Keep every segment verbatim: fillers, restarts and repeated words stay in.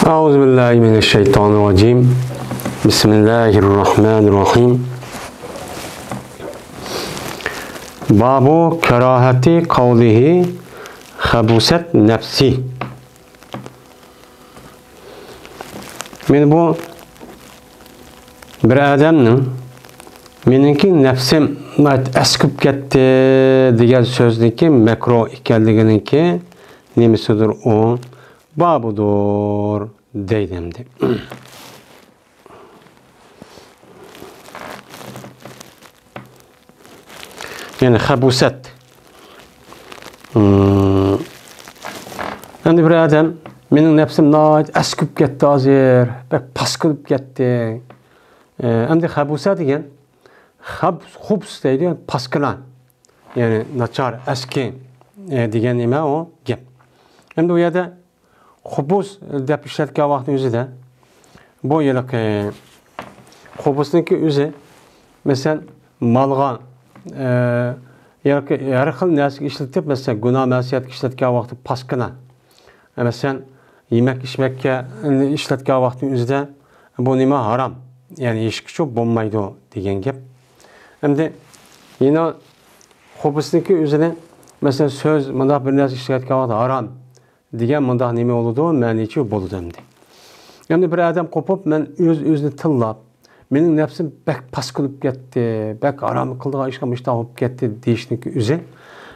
أعوذ بالله من الشيطان الرجيم. بسم الله الرحمن الرحيم. باب كراهة قوله خبثت نفسي. مانا بۇ بىر ئادەمنىڭ «مېنىڭكى نەپسىم ناھايىتى ئەسكىپ كەتتى» دېگەن سۆزنىڭكى مەكرۇھ ئىكەنلىكىنىڭكى نېمىسىدۇر ئۇ؟ بابىدۇر دەيدۇ ئەمدى. يەنى خەبۇسەت. ئەمدى بىر ئادەم، «مېنىڭ نەپسىم ناھايىتى ئەسكىپ كەتتى ھازىر، بەك پاسكىنىپ كەتتى.» ئەمدى خەبۇسە دېگەن خەب-، خۇبس دەيدۇ، پاسكىنا. يەنى ناچار، ئەسكى، ئە، دېگەن نېمە ئۇ گەپ. ئەمدى ئۇ يەردە خۇبۇس دەپ ئىشلەتكەن ۋاقىتنىڭ ئۆزىدە، بۇ ھېلىقى خۇبۇسنىڭكى ئۆزى، مەسىلەن، مالغا، ئە، ياكى ھەر خىل نەرسىگە ئىشلىتىپ، مەسىلەن، گۇناھ مەسىيەتكە ئىشلەتكەن ۋاقتى پاسكىنا. مەسىلەن، يېمەك-ئىچمەككە ئىشلەتكەن ۋاقتىنىڭ ئۆزىدە بۇ نېمە ھارام، يەنى يېيىشكىچۇ بولمايدۇ دېگەن گەپ. ئەمدى يەنە خۇبۇسنىڭكى ئۆزىنى، مەسىلەن، سۆز، مۇنداق بىر نەرسە ئىشلەتكەن ۋاقىت ھارام دېگەن مۇنداق نېمە بولىدۇ، مەنىچۇ بولىدۇ ئەمدى. ئەمدى بىر ئادەم قوپۇپ، مەن ئۆز-ئۆزىنى تىللاپ، «مېنىڭ نەپسىم بەك پاسكىنىپ كەتتى، بەك ھارام قىلىدىغان ئىشقا مۇشتاق بولۇپ كەتتى» دېيىشنىڭكى ئۆزى،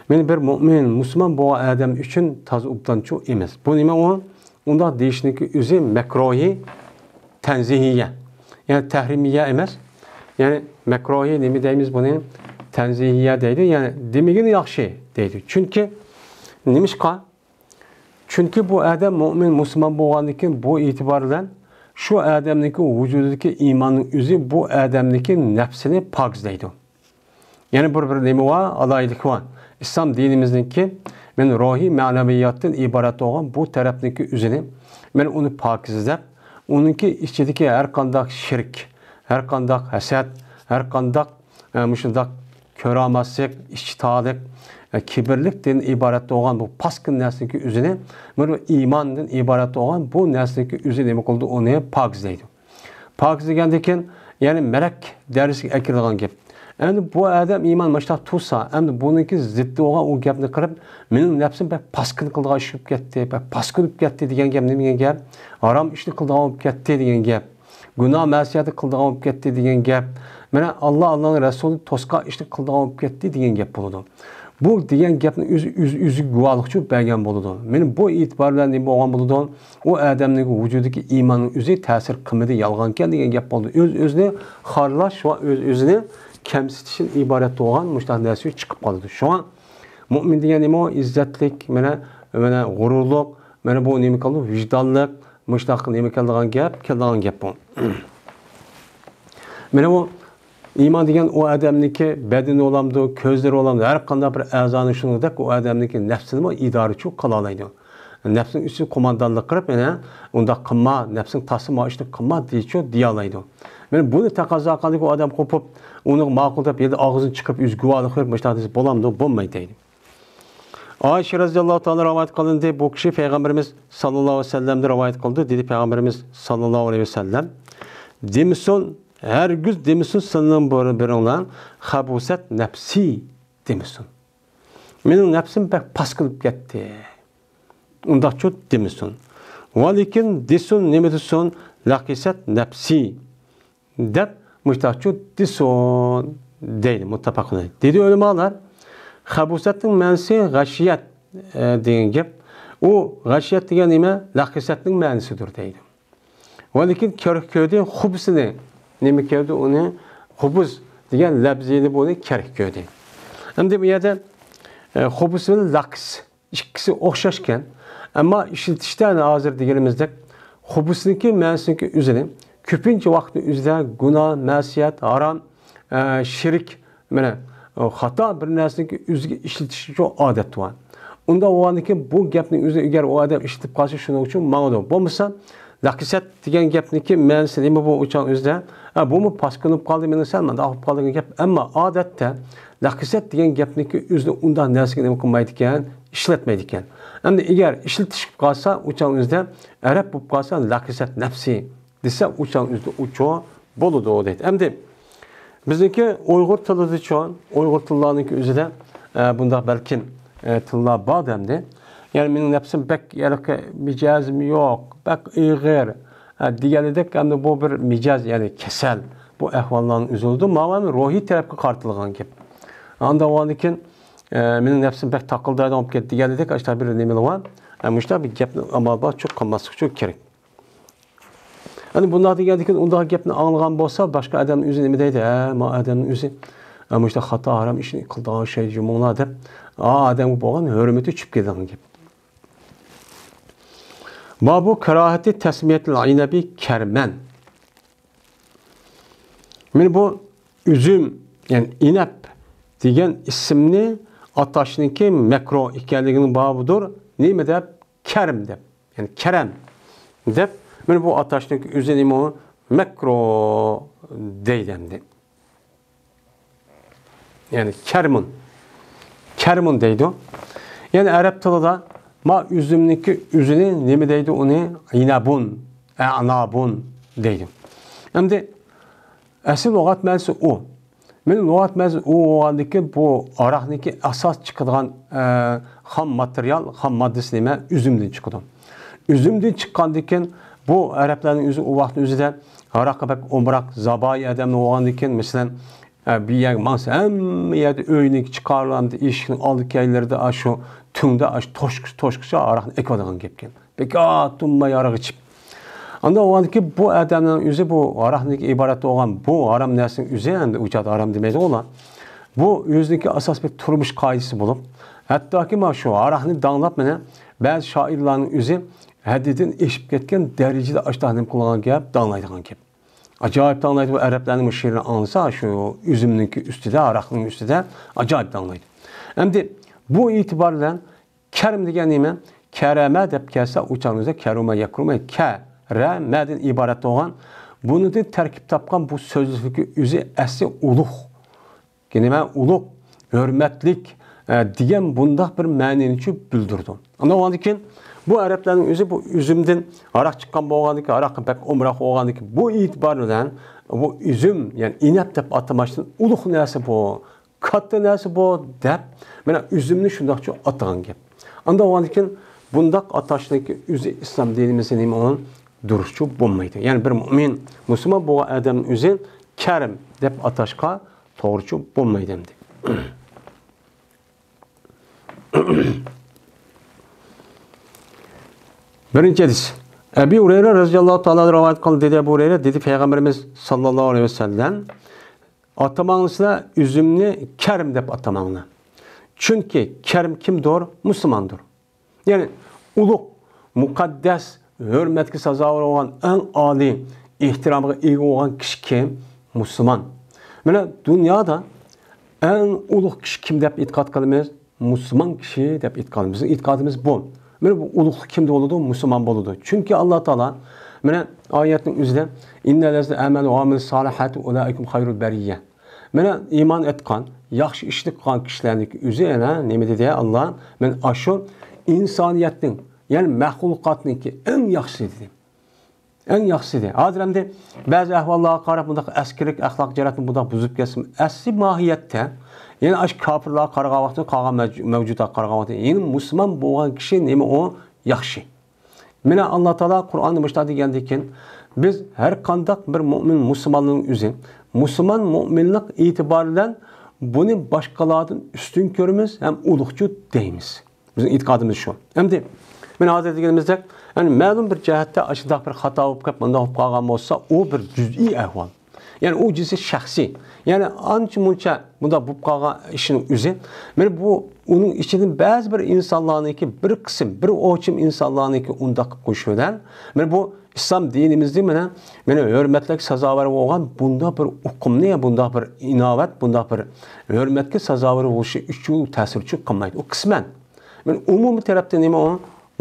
مانا بىر مۆمىن، مۇسۇلمان بولغان ئادەم ئۈچۈن تازا ئوبدانچۇ ئەمەس. بۇ نېمە ئۇ؟ ئۇنداق دېيىشنىڭكى ئۆزى مەكرۇھى تەنزىھىيە. يەنى تەھرىمىيە ئەمەس. يەنى مەكرۇھى نېمە دەيمىز بۇنى؟ تەنزىھىيە دەيدۇ. يەنى دېمىگىنى ياخشى دەيدۇ. چۈنكى نېمىشقا؟ چۈنكى بۇ ئادەم مۆمىن، مۇسۇلمان بولغاندىن كېيىن بۇ ئېتىبار بىلەن شۇ ئادەمنىڭكى ۋۇجۇدىدىكى ئىماننىڭ ئۆزى بۇ ئادەمنىڭكى نەپسىنى پاكىزلەيدۇ. يەنە بىر، بىر نېمە بار؟ ئالاھىدىلىكى بار. ئىسلام دىنىمىزنىڭكى مانا روھىي مەنىۋىياتتىن ئىبارەت بولغان بۇ تەرەپنىڭكى ئۆزىنى، مانا ئۇنى پاكىزلەپ، ئۇنىڭكى ئىچىدىكى ھەر قانداق شىرك، ھەر قانداق ھەسەت، ھەر قانداق ئە، مۇشۇنداق كۆرەلمەسلىك، ئىچى تارلىق، ئە، كىبىرلىكتىن ئىبارەت بولغان بۇ پاسكىنا نەرسىنىڭكى ئۆزىنى، بۇ ئىماندىن ئىبارەت بولغان بۇ نەرسىنىڭكى ئۆزى نېمە قىلىدۇ؟ ئۇنى پاكىزلەيدۇ. پاكىزلىگەندىن كېيىن، يەنى مەرەك دەرىجىسىگە ئەكىرىدىغان گەپ. ئەمدى بۇ ئادەم ئىمان مۇشۇنداق تۇرسا، ئەمدى بۇنىڭكى زىددى بولغان ئۇ گەپنى قىلىپ، «مېنىڭ نەپسىم بەك پاسكىنا قىلىدىغان ئىش بولۇپ كەتتى، بەك پاسكىنا بولۇپ كەتتى» دېگەن گەپ نېمە دېگەن گەپ؟ ھارام ئىشنى قىلىدىغان بولۇپ كەتتى دېگەن گەپ. گۇناھ مەسىيەتنى قىلىدىغان بولۇپ كەتتى دېگەن گەپ. مانا، ئاللا، ئاللانىڭ رەسۇلى توسقان ئىشنى قىلىدىغان بولۇپ كەتتى دېگەن گەپ بولىدۇ. بۇ دېگەن گەپنى ئۆزى، ئۆزى، ئۆزى گۇۋاھلىقچۇ بەرگەن بولىدۇ. مانا بۇ ئېتىبار بىلەن نېمە بولغان بولىدۇ؟ ئۇ ئادەمنىڭ ۋۇجۇدىدىكى ئىماننىڭ ئۆزى تەسىر قىلمىدى، يالغانكەن دېگەن گەپ بولىدۇ. ئۆز-ئۆزىنى خارلاش ۋە ئۆز-ئۆزىنى كەمسىتىشتىن ئىبارەت بولغان مۇشۇنداق نەرسە چىقىپ قالىدۇ. شۇڭا مۆمىن دېگەن نېمە ئۇ؟ ئىززەتلىك، مانا، مانا غۇرۇرلۇق، مانا بۇ نېمە كېلىدۇ؟ ۋىجدانلىق، مۇشۇنداق نېمە كېلىدىغان گەپ، كېلىدىغان گەپ بۇ. مانا بۇ ئىمان دېگەن ئۇ ئادەمنىڭكى بەدىنى بولامدۇ، كۆزلىرى بولامدۇ، ھەر قانداق بىر ئەزانى شۇنىڭدەك ئۇ ئادەمنىڭكى نەپسىنىمۇ ئىدارىچۇ قىلالايدۇ. نەپسىنىڭ ئۈستىگە قوماندانلىق قىلىپ، يەنە ئۇنداق قىلما، نەپسىڭ تاسلىما، ئىشنى قىلما دېيىچۇ دېيەلەيدۇ. مانا بۇنى تەقەززا قىلغاندىكىن ئۇ ئادەم قوپۇپ، ئۇنىڭغا ماقۇل دەپ يەنە ئاغزىنى چىقىرىپ ئۆزى گۇۋاھلىق بېرىپ، مۇشۇنداق دېسە بولامدۇ؟ بولمايدۇ دەيدۇ. ئائىشە رەزىياللاھۇ تائالا رىۋايەت قىلىندى، بۇ كىشى پەيغەمبىرىمىز ساللاللاھۇ ئەلەيھى ۋەسەللەمدىن رىۋايەت قىلدى، دېدى پەيغەمبىرىمىز ساللاللاھۇ ئەلەيھى ۋەسەللەم، دېمىسۇن، ھەرگىز دېمىسۇن، سىلەرنىڭ بىر-، بىرىڭلار خەبۇسەت نەپسى دېمىسۇن. مېنىڭ نەپسىم بەك پاسكىنىپ كەتتى. ئۇنداقچۇ دېمىسۇن. ۋەلىكىن دېسۇن، نېمە دېسۇن؟ لەقىسەت نەپسى. دەپ مۇشتاقچۇ دېسۇن دەيدۇ، مۇتتەپەقۇن ئەلەيھ. دېدى ئۆلىمالار، خەبۇسەتنىڭ مەنىسى غەشىيەت، ئە، دېگەن گەپ. ئۇ غەشىيەت دېگەن نېمە؟ لەقىسەتنىڭ مەنىسىدۇر دەيدۇ. ۋەلىكىن كەر-، كۆردى خۇبسىنى، نېمە كۆردى ئۇنى؟ خۇبۇز دېگەن لەپزىنى بۇنى كەر كۆردى. ئەمدى بۇ يەردە، ئە، خۇبۇس بىلەن لەقىس ئىككىسى ئوخشاشكەن. ئەمما ئىشلىتىشتە ھازىر دېگىنىمىزدەك خۇبۇسنىڭكى مەنىسىنىڭكى ئۆزىنى كۆپىنچە ۋاقىتنىڭ ئۆزىدە گۇناھ، مەسىيەت، ھارام، ئە، شىرك، مانا، خاتا بىر نەرسىنىڭكى ئۆزىگە ئىشلىتىشكە ئادەت بار. ئۇنداق بولغاندىكىن بۇ گەپنىڭ ئۆزىنى ئەگەر ئۇ ئادەم ئىشلىتىپ قالسا شۇنىڭ ئۈچۈن ماڭىدۇ. بولمىسا لەقىسەت دېگەن گەپنىڭكى مەنىسى نېمە بۇ ئۇچاڭ ئۆزىدە؟ ئە، بۇمۇ پاسكىنىپ قالدى، مېنىڭ سەل مۇنداق بولۇپ قالدى دېگەن گەپ. ئەمما ئادەتتە لەقىسەت دېگەن گەپنىڭكى ئۆزىنى ئۇنداق نەرسىگە نېمە قىلمايدىكەن، ئىشلەتمەيدىكەن. ئەمدى ئەگەر ئىشلىتىشىپ قالسا، ئۇ چاغنىڭ ئۆزىدە ئەرەب بولۇپ قالسا، لەقىسەت نەپسى دېسە، ئۇ چاغنىڭ ئۆزىدە ئۇچۇر بولىدۇ دەيدۇ. ئەمدى بىزنىڭكى ئۇيغۇر تىلىدىچۇ، ئۇيغۇر تىللارنىڭكى ئۆزىدە، ئە، بۇنداق بەلكىم، ئە، تىللار بار ئەمدى. يەنى مېنىڭ نەپسىم بەك ھېلىقى مىجەزىم يوق، بەك ئېغىر، ئە، دېگەنىدەك، ئەمدى بۇ بىر مىجەز، يەنى كېسەل. بۇ ئەھۋاللارنىڭ ئۆزى بولىدۇ. ماۋۇ ئەمدى روھىي تەرەپكە قارىتىلغان گەپ. ئاندىن ئاندىن كېيىن، ئە، مېنىڭ نەپسىم بەك تاقىلدايدىغان بولۇپ كەتتى دېگەندەك، ئاشۇنداق بىر نېمىلەر بار. ئە، مۇشۇنداق بىر گەپنى ئامال بارچۇ قىلماسلىق ئۈچۈن كېرەك. ئەمدى بۇنداق دېگەندىن كېيىن ئۇنداق گەپنى ئاڭلىغان بولسا، باشقا ئادەم ئۆزى نېمە دەيدۇ؟ ھە، ما ئادەمنىڭ ئۆزى، ھە، مۇشۇنداق خاتا، ھارام ئىشنى قىلىدىغان شەي جۇمۇڭلار دەپ، ئا ئادەمگە بولغان ھۆرمىتى چۈشۈپ كېتىدىغان گەپ. بابۇ كاراھەتى تەسمىيەتىل ئىنەبى كەرمەن. مانا بۇ ئۈزۈم، يەنى ئىنەب دېگەن ئىسىمنى ئاتاشنىڭكى مەكرۇ ئىكەنلىكىنىڭ بابىدۇر. نېمە دەپ؟ كەرم دەپ. يەنى كەرەم دەپ، مانا بۇ ئاتاشنىڭ ئۆزى نېمە ئۇ؟ مەكرۇ دەيدۇ ئەمدى. يەنى كەرمۇن. كەرمۇن دەيدۇ. يەنى ئەرەب تىلىدا ما ئۈزۈمنىڭكى ئۆزىنى نېمە دەيدۇ ئۇنى؟ ئىنەبۇن، ئەنابۇن دەيدۇ. ئەمدى ئەسلى لۇغەت مەنىسى ئۇ. مانا لۇغەت مەنىسى ئۇ بولغاندىكىن، بۇ ھاراقنىڭكى ئاساس چىقىدىغان، ئە، خام ماتېرىيال، خام ماددىسى نېمە؟ ئۈزۈمدىن چىقىدۇ. ئۈزۈمدىن چىققاندىكىن، بۇ ئەرەبلەرنىڭ ئۆزى ئۇ ۋاقىتنىڭ ئۆزىدە ھاراققا بەك ئومراق، زاۋايى ئادەملەر بولغاندىكىن، مەسىلەن، ئە، بىر يەرگە ماڭسا، ھەممە يەردە ئۆينىڭ ئىچى قارىلامدا، ئىشىكنىڭ ئالدى كەينىلىرىدە، ئاشۇ تۈڭدە، ئاشۇ توشقۇچە، توشقۇچە ھاراقنى ئېكىۋالىدىغان گەپكەن. بىكار تۇنماي ھاراق ئىچىپ. ئاندىن ئۇ بۇ ئادەمنىڭ ئۆزى بۇ ھاراقتىن ئىبارەت بولغان بۇ ھارام نەرسىنىڭ ئۆزى، ئەمدى ئۇ چاغدا ھارام دېمەيدۇ ئۇلار. بۇ ئۆزىنىڭكى ئاساس بىر تۇرمۇش قائىدىسى بولۇپ، ھەتتاكى مانا شۇ ھاراقنى داڭلاپ، مانا بەزى شائىرلارنىڭ ئۆزى ھەددىدىن ئېشىپ كەتكەن دەرىجىدە ئاشۇنداق نېمە قىلغان گەپ، داڭلايدىغان گەپ. ئاجايىپ داڭلايدۇ بۇ ئەرەبلەرنىڭ بۇ شېئىرىنى ئاڭلىسا، شۇ ئۈزۈمنىڭكى ئۈستىدە، ھاراقنىڭ ئۈستىدە ئاجايىپ داڭلايدۇ. ئەمدى بۇ ئېتىبار بىلەن كەرم دېگەن نېمە؟ كەرەمە دەپ كەلسە، ئۇ چاغدا كەرۇمە يەكرۇمە، كەرەمەدىن ئىبارەت بولغان، بۇنىڭدىن تەركىب تاپقان بۇ سۆزلۈكنىڭ ئۆزى ئەسلى ئۇلۇغ. نېمە؟ ئۇلۇغ، ھۆرمەتلىك، ئە، دېگەن بۇنداق بىر مەنىنى بىلدۈرىدۇ. ئاندىن كېيىن بۇ ئەرەبلەرنىڭ ئۆزى بۇ ئۈزۈمدىن ھاراق چىققان بولغاندىكىن، ھاراق بەك ئومراق بولغاندىكىن، بۇ ئېتىبار بىلەن بۇ ئۈزۈم، يەنى ئىنەب دەپ ئاتىماشتىن ئۇلۇغ نەرسە بۇ، كاتتا نەرسە بۇ دەپ، مانا ئۈزۈمنى شۇنداقچە ئاتىغان گەپ. ئاندىن كېيىن بۇنداق ئاتاشنىڭكى ئۆزى ئىسلام دىنىمىزدا نېمە ئۇنىڭ دۇرۇسچۇ بولمايدۇ. يەنى بىر مۇئمىن، مۇسۇلمان بولغان ئادەمنىڭ ئۆزى كەرىم دەپ ئاتاشقا توغرىچۇ بولمايدۇ ئەمدى. بىرىنچى ھەدىس. ئەبى ھۇرەيرە رەزىياللاھۇ تائالا رىۋايەت قىلدى، دېدى ئەبۇ ھۇرەيرە، دېدى پەيغەمبىرىمىز ساللاللاھۇ ئەلەيھى ۋەسەللەم، ئاتىماڭلار سىلەر ئۈزۈمنى كەرم دەپ ئاتىماڭلار. چۈنكى كەرم كىمدۇر؟ مۇسۇلماندۇر. يەنى ئۇلۇغ، مۇقەددەس، ھۆرمەتكە سازاۋەر بولغان، ئەڭ ئالىي ئېھتىرامغا ئىگە بولغان كىشى كىم؟ مۇسۇلمان. مانا دۇنيادا ئەڭ ئۇلۇغ كىشى كىم دەپ ئېتىقاد قىلىمىز؟ مۇسۇلمان كىشى دەپ ئېتىقاد قىلىمىز. بىزنىڭ ئېتىقادىمىز بۇ. مانا بۇ ئۇلۇغلۇق كىمدە بولىدۇ؟ مۇسۇلمان بولىدۇ. چۈنكى ئاللا تائالا مانا ئايەتنىڭ ئۆزىدە، «ئىننەللەزىنە ئامەنۇ ۋە ئامىلۇس سالىھاتى ئۇلائىكۇم خەيرۇل بەرىييە.» مانا ئىمان ئېيتقان، ياخشى ئىشنى قىلغان كىشىلەرنىڭكى ئۆزى يەنە نېمە دېدى ئاللا؟ مانا ئاشۇ ئىنسانىيەتنىڭ، يەنى مەخلۇقاتنىڭكى ئەڭ ياخشىسى دېدى. ئەڭ ياخشىسى دېدى. ھازىر ئەمدى بەزى ئەھۋاللارغا قاراپ، بۇنداق ئەسكىرىلىك ئەخلاق جەھەتتىن بۇنداق بۇزۇپ كەتسىمۇ، ئەسلى ماھىيەتتە، يەنى ئاشۇ كاپىرلارغا قارىغان ۋاقتىدا، قالغان مەۋج-، مەۋجۇداتقا قارىغان ۋاقتىدا، يەنى مۇسۇلمان بولغان كىشى نېمە ئۇ؟ ياخشى. مانا ئاللا تائالا قۇرئاندا مۇشۇنداق دېگەندىكىن، بىز ھەر قانداق بىر مۇئمىن مۇسۇلماننىڭ ئۆزى، مۇسۇلمان مۇئمىنلىق ئېتىبارى بىلەن بۇنى باشقىلاردىن ئۈستۈن كۆرىمىز ھەم ئۇلۇغچۇ دەيمىز. بىزنىڭ ئېتىقادىمىز شۇ. ئەمدى، مانا ھازىر دېگىنىمىزدەك، يەنى مەلۇم بىر جەھەتتە ئاشۇنداق بىر خاتا بولۇپ قېلىپ، مۇنداق بولۇپ قالغان بولسا، ئۇ بىر جۈزئىي ئەھۋال. يەنى ئۇ جۈزئىي شەخسىي. يەنى ئانچە-مۇنچە بۇنداق بولۇپ قالغان ئىشنىڭ ئۆزى. مانا بۇ ئۇنىڭ ئىچىدىن بەزى بىر ئىنسانلارنىڭكى، بىر قىسىم، بىر ئوچۇم ئىنسانلارنىڭكى ئۇنداق قىلىپ قويۇشى بىلەن، مانا بۇ ئىسلام دىنىمىزدە مانا، مانا ھۆرمەتلىك سازاۋەر بولغان بۇنداق بىر ئۇقۇمنى، بۇنداق بىر ئىناۋەت، بۇنداق بىر ھۆرمەتكە سازاۋەر بولۇشى ئۈچۈن تەسىرچۇ قىلمايدۇ. ئۇ قىسمەن. مانا ئومۇمىي تەرەپتىن نېمە ئۇ؟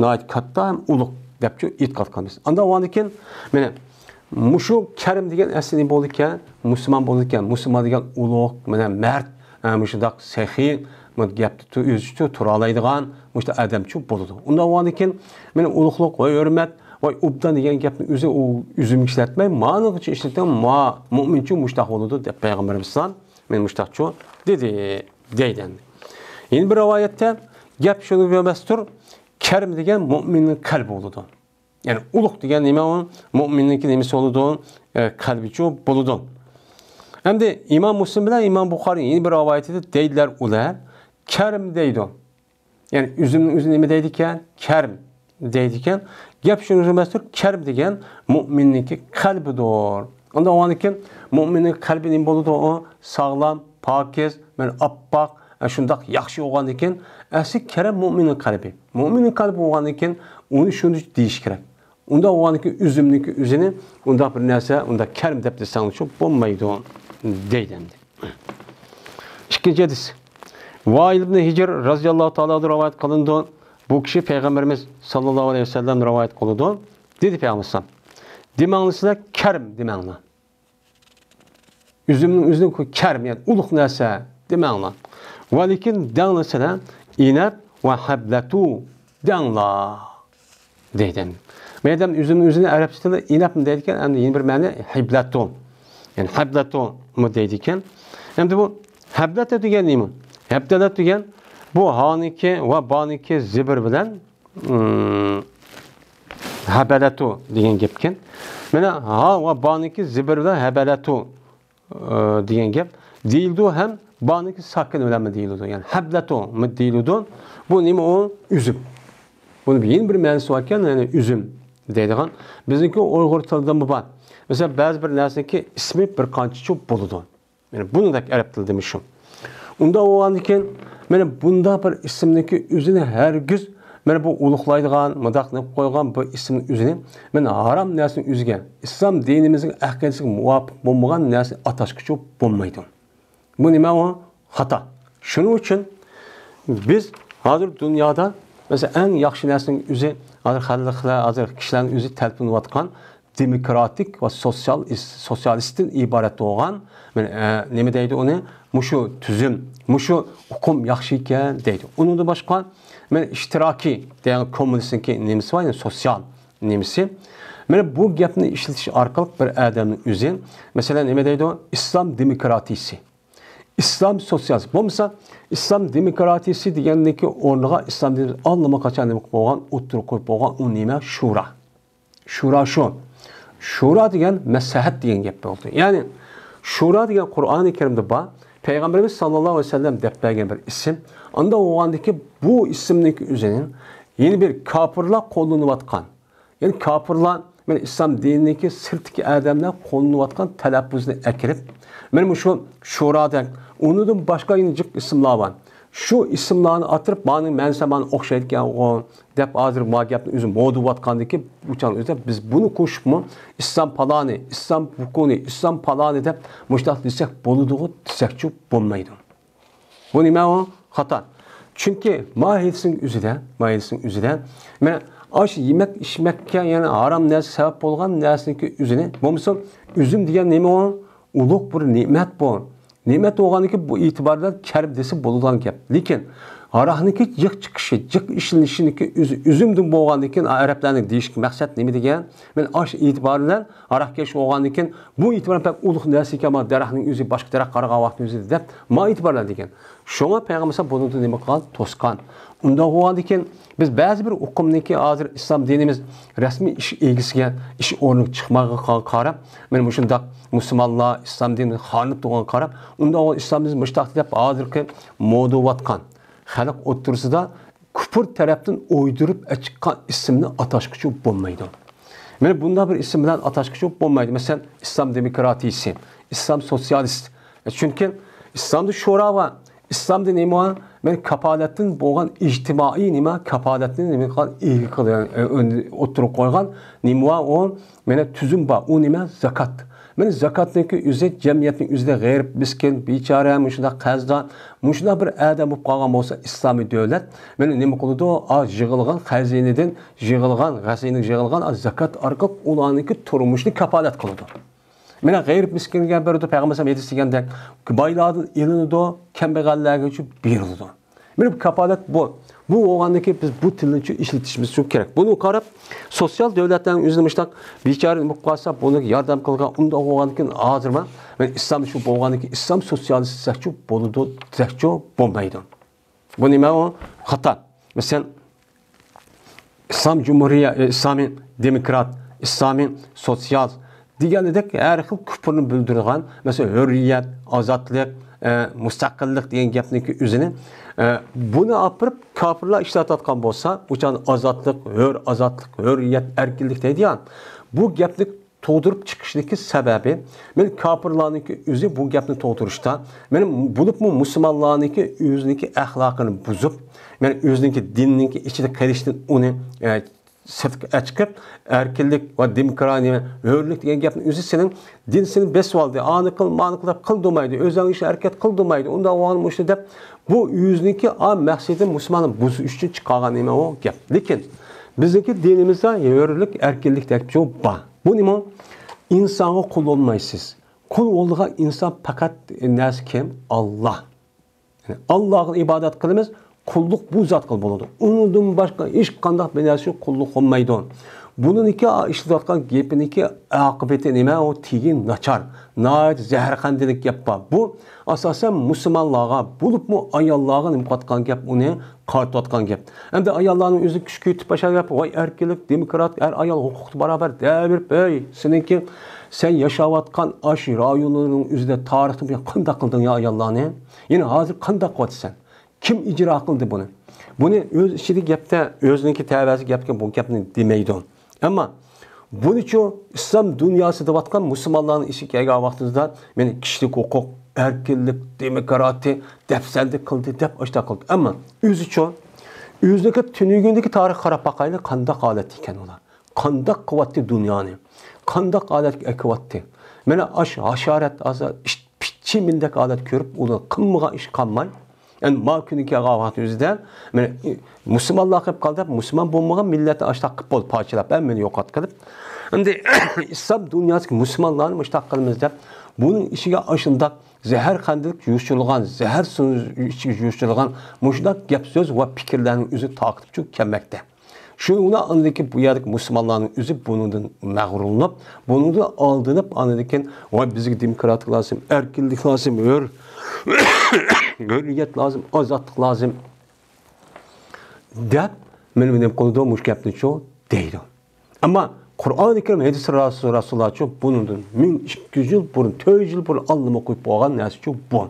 ناھايىتى كاتتا ھەم ئۇلۇغ دەپچۇ ئېتىقاد قىلىمىز. ئاندىن ئاندىن كېيىن، مانا، مۇشۇ كەرىم دېگەن ئەسلى نېمە بولىدىكەن؟ مۇسۇلمان بولىدىكەن. مۇسۇلمان دېگەن ئۇلۇغ، مانا، مەرد، ھە، مۇشۇنداق سېخىي، بۇ گەپتە تۇ-، ئۆزىچە تۇرالايدىغان مۇشۇنداق ئادەمچۇ بولىدۇ. ئۇنداق بولغاندىن كېيىن، مېنى ئۇلۇغلۇق ۋە ھۆرمەت ۋە ئوبدان دېگەن گەپنى ئۆزى ئۇ ئۈزۈمگە ئىشلەتمەي، مانىغىچە ئىشلىتىڭ، ما-، مۇئمىنچۇ مۇشۇنداق بولىدۇ، دەپ پەيغەمبىرىمىز ئەلەيھىسسالام مېنى مۇشۇنداقچۇ دېدى، دەيدۇ ئەمدى. يەنە بىر رىۋايەتتە، گەپ شۇنىڭغا ئەمەستۇر، كەرم دېگەن مۇئمىننىڭ قەلبى بولىدۇ. يەنى ئۇلۇغ دېگەن نېمە ئۇ؟ مۇئمىننىڭكى نېمىسى بولىدۇ؟ ئە، قەلبىچۇ بولىدۇ. ئەمدى ئىمام مۇسلىم بىلەن ئىمام بۇخارىي يەنە بىر رىۋايىتىدە دەيدىلەر ئۇلار، كەرم دەيدۇ. يەنى ئۈزۈمنىڭ ئۆزى نېمە دەيدىكەن؟ كەرم دەيدىكەن. گەپ شۇنىڭغا ئەمەستۇر، كەرم دېگەن مۇئمىننىڭكى قەلبىدۇر. ئۇنداق بولغاندىكىن مۇئمىننىڭ قەلبى نېمە بولىدۇ؟ ئۇ ساغلام، پاكىز، مانا ئاپئاق، ئە، شۇنداق ياخشى بولغاندىكىن، ئەسلى كەرم مۇئمىننىڭ قەلبى. مۇئمىننىڭ قەلبى بولغاندىكىن، ئۇنى شۇنى دېيىش كېرەك. ئۇنداق بولغاندىكىن ئۈزۈمنىڭكى ئۆزىنى ئۇنداق بىر نەرسە، ئۇنداق كەرم دەپ دېسەڭلىچۇ بولمايدۇ، دەيدۇ ئەمدى. ئىككىنچى ھەدىس. ۋائىل ئىبن ھىجر رەزىياللاھۇ تائالا ئەنھۇدىن رىۋايەت قىلىنىدۇ. بۇ كىشى پەيغەمبىرىمىز ساللاللاھۇ ئەلەيھى ۋەسەللەم رىۋايەت قىلىدۇ. دېدى پەيغەمبەر ئەلەيھىسسالام، دېمەڭلار سىلەر، كەرم دېمەڭلار. ئۈزۈمنىڭ ئۆزىنى كەرم، يەنى ئۇلۇغ نەرسە دېمەڭلار. ۋەلىكىن دەڭلار سىلەر، ئىنەب ۋە ھەبلەتۇ دەڭلار، دەيدۇ. مەيدەم ئۈزۈمنىڭ ئۆزىنى ئەرەبچە تىلدا ئىنەبمۇ دەيدىكەن، ئەمدى يەنە بىر مەنە ھەبلەتۇ. يەنى ھەبلەتۇمۇ دەيدىكەن. ئەمدى بۇ ھەبلەتۇ دېگەن نېمە؟ ھەبدەلەت دېگەن بۇ ھانىڭكى ۋە بانىڭكى زىبىر بىلەن، ئىم، ھەبەلەتۇ دېگەن گەپكەن. مانا ھا ۋە بانىڭكى زىبىر بىلەن ھەبەلەتۇ، ئى، دېگەن گەپ دېيىلىدۇ ھەم بانىڭكى ساكىن بىلەنمۇ دېيىلىدۇ. يەنى ھەبلەتۇمۇ دېيىلىدۇ. بۇ نېمە ئۇ؟ ئۈزۈم. بۇنىڭ يەنە بىر مەنىسى باركەن، يەنى ئۈزۈم دەيدىغان. بىزنىڭكى ئۇيغۇر تىلىدىمۇ بار. مەسىلەن، بەزى بىر نەرسىنىڭكى ئىسمى بىر قانچىچۇ بولىدۇ. يەنى بۇنىڭدەك ئەرەب تىلىدىمۇ شۇ. ئۇنداق بولغاندىكىن، مانا بۇنداق بىر ئىسىمنىڭكى ئۆزىنى ھەرگىز، مانا بۇ ئۇلۇغلايدىغان، مۇنداق قىلىپ قويغان بۇ ئىسىمنىڭ ئۆزىنى، مانا ھارام نەرسىنىڭ ئۆزىگە، ئىسلام دىنىمىزنىڭ ئەقىدىسىگە مۇۋاپىق بولمىغان نەرسىنى ئاتاشقىچۇ بولمايدۇ. بۇ نېمە ئۇ؟ خاتا. شۇنىڭ ئۈچۈن بىز ھازىر دۇنيادا، مەسىلەن، ئەڭ ياخشى نەرسىنىڭ ئۆزى، ھازىر خەلقلەر، ھازىر كىشىلەرنىڭ ئۆزى تەلپۈنۈۋاتقان دېموكراتىك ۋە سوتسىيال-، سوتسىيالىستتىن ئىبارەت بولغان، مانا، ئە، نېمە دەيدۇ ئۇنى؟ مۇشۇ تۈزۈم، مۇشۇ ئۇقۇم ياخشى ئىكەن دەيدۇ. ئۇنىڭدىن باشقا، مانا، ئىشتىراكىي دېگەن كوممۇنىستنىڭكى نېمىسى بار، يەنى سوتسىيال نېمىسى. مانا بۇ گەپنى ئىشلىتىش ئارقىلىق بىر ئادەمنىڭ ئۆزى، مەسىلەن، نېمە دەيدۇ؟ ئىسلام دېموكراتىيىسى. ئىسلام سوتسىيالىزم. بولمىسا، ئىسلام دېموكراتىيىسى دېگەننىڭكى ئورنىغا ئىسلام دىنى ئاللىماقاچان نېمە قىلىپ بولغان، ئوتتۇرىغا قويۇپ بولغان، ئۇ نېمە؟ شۇرا. شۇرا شۇ. شۇرا دېگەن مەسلىھەت دېگەن گەپ بولدى. يەنى، شۇرا دېگەن قۇرئانى كەرىمدە بار. پەيغەمبىرىمىز ساللاللاھۇ ئەلەيھى ۋەسەللەم دەپ بەرگەن بىر ئىسىم. ئانداق بولغاندىكى بۇ ئىسىمنىڭكى ئۆزىنى يەنە بىر كاپىرلار قوللىنىۋاتقان، يەنى كاپىرلار، مانا ئىسلام دىنىنىڭكى سىرتتىكى ئادەملەر قوللىنىۋاتقان تەلەپپۇزنى ئەكىرىپ، مانا مۇشۇ شۇرادەك، ئۇنىڭدىن باشقا يەنە جىق ئىسىملار بار. شۇ ئىسىملارنى ئاتىرىپ، مانىڭ مەنىسى مانا ئوخشايدىكەنغۇ دەپ، ھازىر ما گەپنى ئۆزى مودا بولۇۋاتقاندىكى بۇ چاغنىڭ ئۆزىدە بىز بۇنى قوشۇپمۇ ئىسلام پالانى، ئىسلام بۇكۇنى، ئىسلام پالانى دەپ مۇشۇنداق دېسەك بولىدىغۇ دېسەكچۇ بولمايدۇ. بۇ نېمە ئۇ؟ خاتا. چۈنكى ماھىيىتىنىڭ ئۆزىدە، ماھىيىتىنىڭ ئۆزىدە، مانا ئاشۇ يېمەك ئىچمەككە، يەنى ھارام نەرسە سەۋەب بولغان نەرسىنىڭكى ئۆزىنى، بولمىسا ئۈزۈم دېگەن نېمە ئۇ؟ ئۇلۇغ بىر نېمەت بۇ. نېمەت بولغاندىكىن بۇ ئېتىبار بىلەن كەرم دېسە بولىدىغان گەپ. لېكىن ھاراقنىڭكى جىق چىقىشى، جىق ئىشلىنىشىنىڭكى ئۆزى ئۈزۈمدىن بولغاندىكىن، ئەرەبلەرنىڭ دېيىشكە مەقسەت نېمە دېگەن؟ مانا ئاشۇ ئېتىبار بىلەن ھاراقكەش بولغاندىكىن، بۇ ئېتىبار بەك ئۇلۇغ نەرسە ئىكەن، ما دەرەخنىڭ ئۆزى، باشقا دەرەخ قارىغان ۋاقىتنىڭ ئۆزىدە دەپ، ما ئېتىبار بىلەن دېگەن. شۇڭا پەيغەمبەر بۇنىڭدىن نېمە قىلغان؟ توسقان. ئۇنداق بولغاندىكىن، بىز بەزى بىر ئۇقۇمنىكى ھازىر ئىسلام دىنىمىز رەسمىي ئىش ئىگىسىگە، ئىش ئورنىغا چىقمىغانلىقىغا قاراپ، مانا مۇشۇنداق مۇسۇلمانلار ئىسلام دىنىنى خارلىنىپ تۇرغانغا قاراپ، ئۇنداق ئىسلام دىنى مۇشۇنداق دەپ ھازىرقى مودا بولۇۋاتقان خەلق ئوتتۇرىسىدا كۇپۇر تەرەپتىن ئويدۇرۇپ ئەچىققان ئىسىمنى ئاتاشقىچۇ بولمايدۇ. مانا بۇنداق بىر ئىسىم بىلەن ئاتاشقىچۇ بولمايدۇ. مەسىلەن، ئىسلام دېموكراتىيىسى، ئىسلام سوتسىيالىست. چۈنكى ئىسلامدا شورا بار. ئىسلامدا نېمە بار؟ مانا كاپالەتتىن بولغان ئىجتىمائىي نېمە؟ كاپالەتنى نېمە قىلغان؟ ئىگە قىلغان، ئۆ-، ئۆن-، ئوتتۇرىغا قويغان نېمە بار؟ ئۇ مانا تۈزۈم بار. ئۇ نېمە؟ زاكات. مانا زاكاتنىڭكى ئۆزى جەمئىيەتنىڭ ئۆزىدە غېرىب، مىسكىن، بىچارە، مۇشۇنداق قەرزدار، مۇشۇنداق بىر ئادەم بولۇپ قالغان بولسا، ئىسلامىي دۆلەت مانا نېمە قىلىدۇ؟ ئا، يىغىلغان خەزىنىدىن، يىغىلغان، خەزىنىگە يىغىلغان، ئا، زاكات ئارقىلىق ئۇلارنىڭكى تۇرمۇشىنى كاپالەت قىلىدۇ. مانا غېرىب مىسكىنگە بېرىدۇ، پەيغەمبەر ھەدىس دېگەندەك، بايلاردىن ئېلىنىدۇ، كەمبەغەللەرگىچە بېرىلىدۇ. مانا بۇ كاپالەت بۇ. بۇ بولغاندىكىن بىز بۇ تىلنى ئىشلىتىشىمىز كېرەك. بۇنى قاراپ، سوتسىيال دۆلەتلەرنىڭ ئۆزىنى مۇشۇنداق بىچارە بولۇپ قالسا، بۇنىڭ ياردەم قىلغان ئۇنداق بولغاندىكىن ھازىرمۇ مەن ئىسلام شۇ بولغاندىكىن ئىسلام سوتسىيالىست دېسەكچۇ بولىدۇ، دېسەكچۇ بولمايدۇ. بۇ نېمە ئۇ؟ خاتا. مەسىلەن، ئىسلام جۇمھۇرىيە، ئىسلامىي دېموكرات، ئىسلامىي سوتسىيال دېگەندەك ھەر خىل كۇپۇرنى بىلدۈرىدىغان، مەسىلەن، ھۆرىيەت، ئازادلىق، ئە، مۇستەقىللىق دېگەن گەپنىڭكى ئۆزىنى، ئە، بۇنى ئاپىرىپ كاپىرلار ئىشلەتىۋاتقان بولسا، ئۇ چاغدا ئازادلىق، ھۆر، ئازادلىق، ھۆرىيەت، ئەركىنلىك دەيدىغان بۇ گەپنى تۇغدۇرۇپ چىقىشنىڭكى سەۋەبى، مەن كاپىرلارنىڭكى ئۆزى بۇ گەپنى تۇغدۇرۇشتا، مەن بولۇپمۇ مۇسۇلمانلارنىڭكى ئۆزىنىڭكى ئەخلاقىنى بۇزۇپ، مەن ئۆزىنىڭكى دىنىنىڭكى ئىچىدە قېلىشتىن ئۇنى، ئە، سىرتقا ئەچىقىپ، ئەركىنلىك ۋە دېموكراتىيە، ھۆرلۈك دېگەن گەپنى ئۆزى سېنىڭ دىن سېنى بېسىۋالدى، ئانى قىل، مانى قىل دەپ قىلدۇرمايدۇ، ئۆزۈڭ ئىش ھەرىكەت قىلدۇرمايدۇ، ئۇنداق بولغان مۇشۇ دەپ، بۇ ئۆزىنىڭكى ئا مەقسىتى مۇسۇلماننى بۇزۇش ئۈچۈن چىقارغان نېمە ئۇ گەپ. لېكىن بىزنىڭكى دىنىمىزدا ھۆرلۈك، ئەركىنلىك دەپ بار. بۇ نېمە؟ ئىنسانغا قۇل بولمايسىز. قۇل بولىدىغان ئىنسان پەقەت نەرسە كىم؟ ئاللا. يەنى ئاللاغا ئىبادەت قىلىمىز، قۇللۇق بۇ زاتقا بولىدۇ. ئۇنىڭدىن باشقا ھېچقانداق بىر نەرسە قۇللۇق بولمايدۇ. بۇنىڭكى ئىشلىتىۋاتقان گېپىنىڭكى ئاقىۋىتى نېمە؟ ئۇ تېگى ناچار، ناھايىتى زەھەرخەندىلىك گەپ بار. بۇ ئاساسەن مۇسۇلمانلارغا، بولۇپمۇ ئاياللارغا نېمە قىلىۋاتقان گەپ، ئۇنى قارىتىۋاتقان گەپ. ئەمدى ئاياللارنىڭ ئۆزى كۈچ كۆتۈپ باشلىغان گەپ، ۋاي ئەركىنلىك، دېموكرات، ئەر ئايال ھوقۇقى باراۋەر دەۋېرىپ، ئەي، سېنىڭكى، سەن ياشاۋاتقان ئاشۇ رايونلارنىڭ ئۆزىدە تارىختىن بۇيان قانداق قىلدىڭ يا ئاياللارنى؟ يەنە ھازىر قانداق قىلىۋاتىسەن؟ كىم ئىجرا قىلدى بۇنى؟ بۇنى ئۆز ئىچىدە گەپتە، ئۆزىنىڭكى تەۋەسى گەپكە بۇ گەپنى دېمەيدۇ. ئەمما بۇنىچۇ ئىسلام دۇنياسى دەۋاتقان مۇسۇلمانلارنىڭ ئىچىگە كەلگەن ۋاقتىمىزدا مېنى كىشىلىك ھوقۇق، ئەركىنلىك، دېموكراتىيە، دەپسەندە قىلدى دەپ ئاشۇنداق قىلدى. ئەمما ئۆزىچۇ، ئۆزىنىڭكى تۈنۈگۈندىكى تارىخقا قاراپ باقايلى، قانداق ھالەتتە ئىكەن ئۇلار؟ قانداق قىلىۋاتتى دۇنيانى؟ قانداق ھالەتكە ئەكىۋاتتى؟ مانا ئاشۇ ھاشارەت ھازىر ئىت پىچىمىندەك ھالەت كۆرۈپ، ئۇلار قىلمىغان ئىش قالماي، ئەمدى ما كۈنى كەلگەن ۋاقىت ئۆزىدە، مانا، مۇسۇلمانلار قىلىپ قالدى دەپ، مۇسۇلمان بولمىغان مىللەتنى ئاشتاق قىلىپ بولدى، پارچىلاپ، ھەممىنى يوقات قىلىپ. ئەمدى ئىسلام دۇنياسىدىكى مۇسۇلمانلارنى مۇشتاق قىلىمىز دەپ، بۇنىڭ ئىچىگە ئاشۇنداق زەھەرخەندىلىك يوشۇرۇلغان، زەھەر سۇ ئىچىگە يوشۇرۇلغان مۇشۇنداق گەپ سۆز ۋە پىكىرلەرنىڭ ئۆزى تارقىتىپ چىقىپ كەلمەكتە. شۇنىڭ بىلەن ئاندىن كېيىن بۇ يەردىكى مۇسۇلمانلارنىڭ ئۆزى بۇنىڭدىن مەغرۇرلىنىپ، بۇنىڭدىن ئالدىنىپ، ئاندىن كېيىن، ۋاي، بىزگە دېموكراتىيە لازىم، ئەركىنلىك لازىم، ھۆر-، ھۆرىيەت لازىم، ئازادلىق لازىم دەپ، مانا نېمە قىلىدۇ، مۇشۇ گەپنىچۇ دەيدۇ. ئەمما قۇرئانى كەرىم، ھەدىس رەسۇل-، رەسۇللارچۇ بۇنىڭدىن مىڭ ئىككى يۈز يىل بۇرۇن، تۆت يۈز يىل بۇرۇن ئاللىمۇ قويۇپ بولغان نەرسىچۇ بۇ.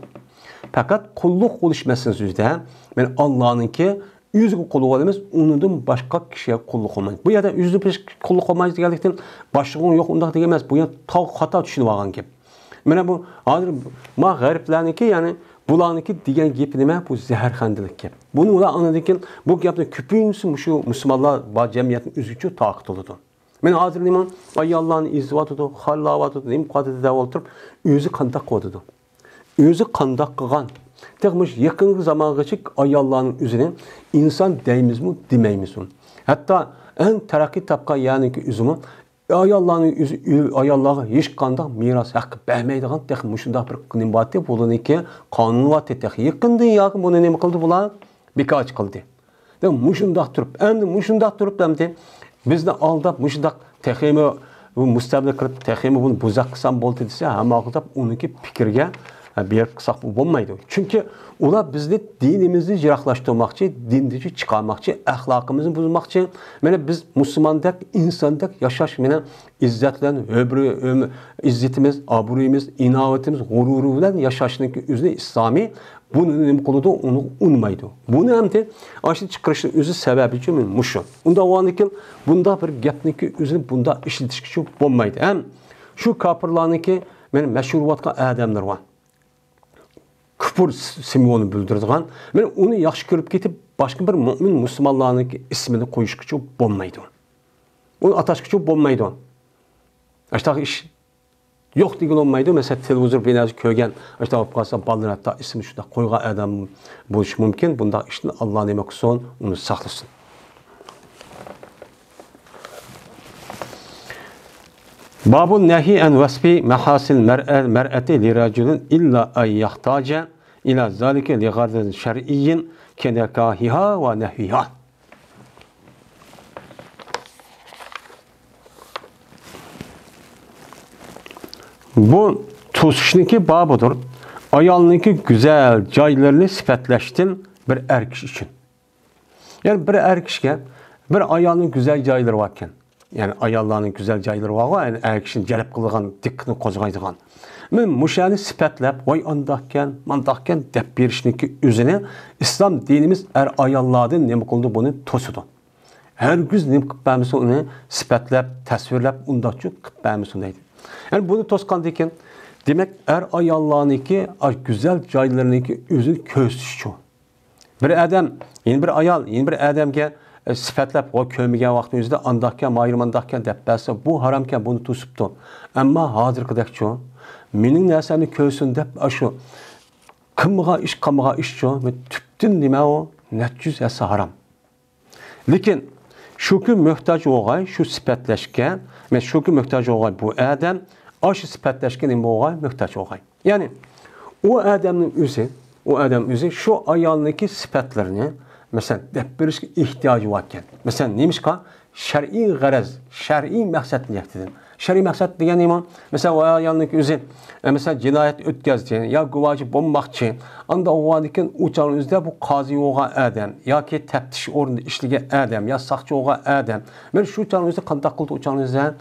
پەقەت قۇللۇق بولۇش مەسىلىسى يۈزىدە، مانا ئاللانىڭكى ئۆزىگە قۇللۇق قىلىمىز، ئۇنىڭدىن باشقا كىشىگە قۇللۇق قىلمايمىز. بۇ يەردە ئۆزىدىن باشقا قۇللۇق قىلمايمىز دېگەنلىكتىن، باشلىقىڭ يوق ئۇنداق دېگەن ئەمەس. بۇ يەر تاغ خاتا چۈشىنىۋالغان گەپ. مانا بۇ ھازىر ما غەربلەرنىڭكى، يەنى بۇلارنىڭكى دېگەن گېپى نېمە؟ بۇ زەھەرخەندىلىك گەپ. بۇنى ئۇلار ئاڭلىدىكىن، بۇ گەپنى كۆپىنچىسى مۇشۇ مۇسۇلمانلار بار جەمئىيەتنىڭ ئۆزىگىچۇ تارقىتىلىدۇ. مانا ھازىر نېمە؟ ئاياللارنى ئېزىۋاتىدۇ، خارلاۋاتىدۇ، نېمە قىلىۋاتىدۇ دەپ ئولتۇرۇپ، ئۆزى قانداق قىلىۋاتىدۇ؟ ئۆزى قانداق قىلغان؟ تېخى مۇشۇ يېقىنقى زامانغىچە ئاياللارنىڭ ئۆزىنى ئىنسان دەيمىزمۇ، دېمەيمىزمۇ؟ ھەتتا ئەڭ تەرەققىي تاپقان يەرنىڭكى ئۆزىمۇ ئاياللارنىڭ ئۆزى، ئاياللارغا ھېچقانداق مىراس ھەققى بەرمەيدىغان تېخى مۇشۇنداق بىر نېمە بارتى، بۇلارنىڭكى قانۇنى بارتى تېخى. يېقىندىن ياقى بۇنى نېمە قىلدى بۇلار؟ بىكارچى قىلدى. دەپ مۇشۇنداق تۇرۇپ، ئەمدى مۇشۇنداق تۇرۇپ ئەمدى بىزنى ئالداپ، مۇشۇنداق تېخىمۇ بۇ مۇستەبىت قىلىپ، تېخىمۇ بۇنى بۇزاق قىلسام بولدى دېسە، ھەممە ۋاقىت ئۇنىڭكى پىكرىگە، ھە، بېرىپ قىلساق بولمايدۇ. چۈنكى ئۇلار بىزنى، دىنىمىزنى يىراقلاشتۇرماقچى، دىندىن چىقارماقچى، ئەخلاقىمىزنى بۇزماقچى. مانا بىز مۇسۇلماندەك، ئىنساندەك ياشاش، مانا ئىززەت بىلەن ئۆمرى، ئۆم-، ئىززىتىمىز، ئابرۇيىمىز، ئىناۋىتىمىز، غۇرۇرى بىلەن ياشاشنىڭكى ئۆزىنى ئىسلامىي بۇنى نېمە قىلىدۇ؟ ئۇنى ئۇنىمايدۇ. بۇنى ئەمدى ئاشۇ چىقىرىشنىڭ ئۆزى سەۋەبىچۇ مۇشۇ. ئۇنداق بولغاندىكىن بۇنداق بىر گەپنىكى ئۆزىنى بۇنداق ئىشلىتىشكىچۇ بولمايدۇ. ھەم شۇ كاپىرلارنىڭكى مانا مەشھۇر بولۇۋاتقان ئادەملىرى بار. كۇپۇر سىمۋولىنى بىلدۈرىدىغان. مانا ئۇنى ياخشى كۆرۈپ كېتىپ، باشقا بىر مۆمىن مۇسۇلمانلارنىڭكى ئىسمىنى قويۇشقىچۇ بولمايدۇ. ئۇنى ئاتاشقىچۇ بولمايدۇ. ئاشۇنداق ئىش يوق دېگىلى بولمايدۇ. مەسىلەن، تېلېۋىزور بىناسى كۆرگەن، ئاشۇنداق بولۇپ قالسا، بالىلار ھەتتا ئىسمىنى شۇنداق قويغان ئادەم بولۇشى مۇمكىن. بۇنداق ئىشتىن ئاللا نېمە قىلسۇن، ئۇنى ساقلىسۇن. باب النهي عن وصف محاسن المرأة، المرأة لرجل إلا أن يحتاج إلى ذلك لغرض شرعي كنكاحها ونحوها. بۇ توسۇشنىڭكى بابىدۇر. ئايالنىڭكى گۈزەل جايلىرىنى سۈپەتلەشتىن بىر ئەر كىشى ئۈچۈن. يەنى بىر ئەر كىشىگە بىر ئايالنىڭ گۈزەل جايلىرى باركەن. يەنى ئاياللارنىڭ گۈزەل جايلىرى بارغۇ، يەنى ئەر كىشىنى جەلپ قىلىدىغان، دىققىتىنى قوزغايدىغان. مەن مۇشۇنى سۈپەتلەپ، ۋاي ئانداقكەن، مانداقكەن دەپ بېرىشنىڭكى ئۆزىنى ئىسلام دىنىمىز ئەر ئاياللاردىن نېمە قىلىدۇ، بۇنى توسىدۇ. ھەرگىز نېمە قىلىپ بەرمىسۇن، ئۇنى سۈپەتلەپ، تەسۋىرلەپ، ئۇنداقچۇ قىلىپ بەرمىسۇن دەيدۇ. يەنى بۇنى توسقاندىن كېيىن، دېمەك، ئەر ئاياللارنىڭكى ئاش گۈزەل جايلىرىنىڭكى ئۆزىنى كۆرسىتىشچۇ. بىر ئادەم، يەنە بىر ئايال، يەنە بىر ئادەمگە، ئە، سۈپەتلەپ، ۋە كۆرمىگەن ۋاقتى ئۆزىدە ئانداقكەن، مايرى مانداقكەن دەپ بەرسە، بۇ ھارامكەن، بۇنى توسۇپتۇ. ئەمما ھازىرقىدەكچۇ، مېنىڭ نەرسەمنى كۆرسۇن دەپ، ئاشۇ قىلمىغان ئىش، قىلمىغان ئىشچۇ، تۈپتىن نېمە ئۇ؟ نەچچە يۈز ھەسسە ھارام. لېكىن شۇكى موھتاج بولغاي شۇ سۈپەتلەشكە، مەن شۇكى موھتاج بولغاي بۇ ئادەم، ئاشۇ سۈپەتلەشكە نېمە بولغاي؟ موھتاج بولغاي. يەنى ئۇ ئادەمنىڭ ئۆزى، ئۇ ئادەم ئۆزى شۇ ئايالنىڭكى سۈپەتلىرىنى، مەسىلەن، دەپ بېرىشكە ئېھتىياجى باركەن. مەسىلەن، نېمىشقا؟ شەرئىي غەرەز، شەرئىي مەقسەت نىيەتىدىن. شەرئىي مەقسەت دېگەن نېمە؟ مەسىلەن، ئۇ ئايالنىڭكى ئۆزى، ئە، مەسىلەن، جىنايەت ئۆتكەزدى يا گۇۋاھچى بولماقچى. ئاندا بولغاندىكىن ئۇ چاغنىڭ ئۆزىدە بۇ قازى بولغان ئادەم ياكى تەپتىش ئورنىدا ئىشلىگەن ئادەم يا ساقچى بولغان ئادەم. مەن شۇ چاغنىڭ ئۆزىدە قانداق قىلدى ئۇ چاغنىڭ ئۆزىدە؟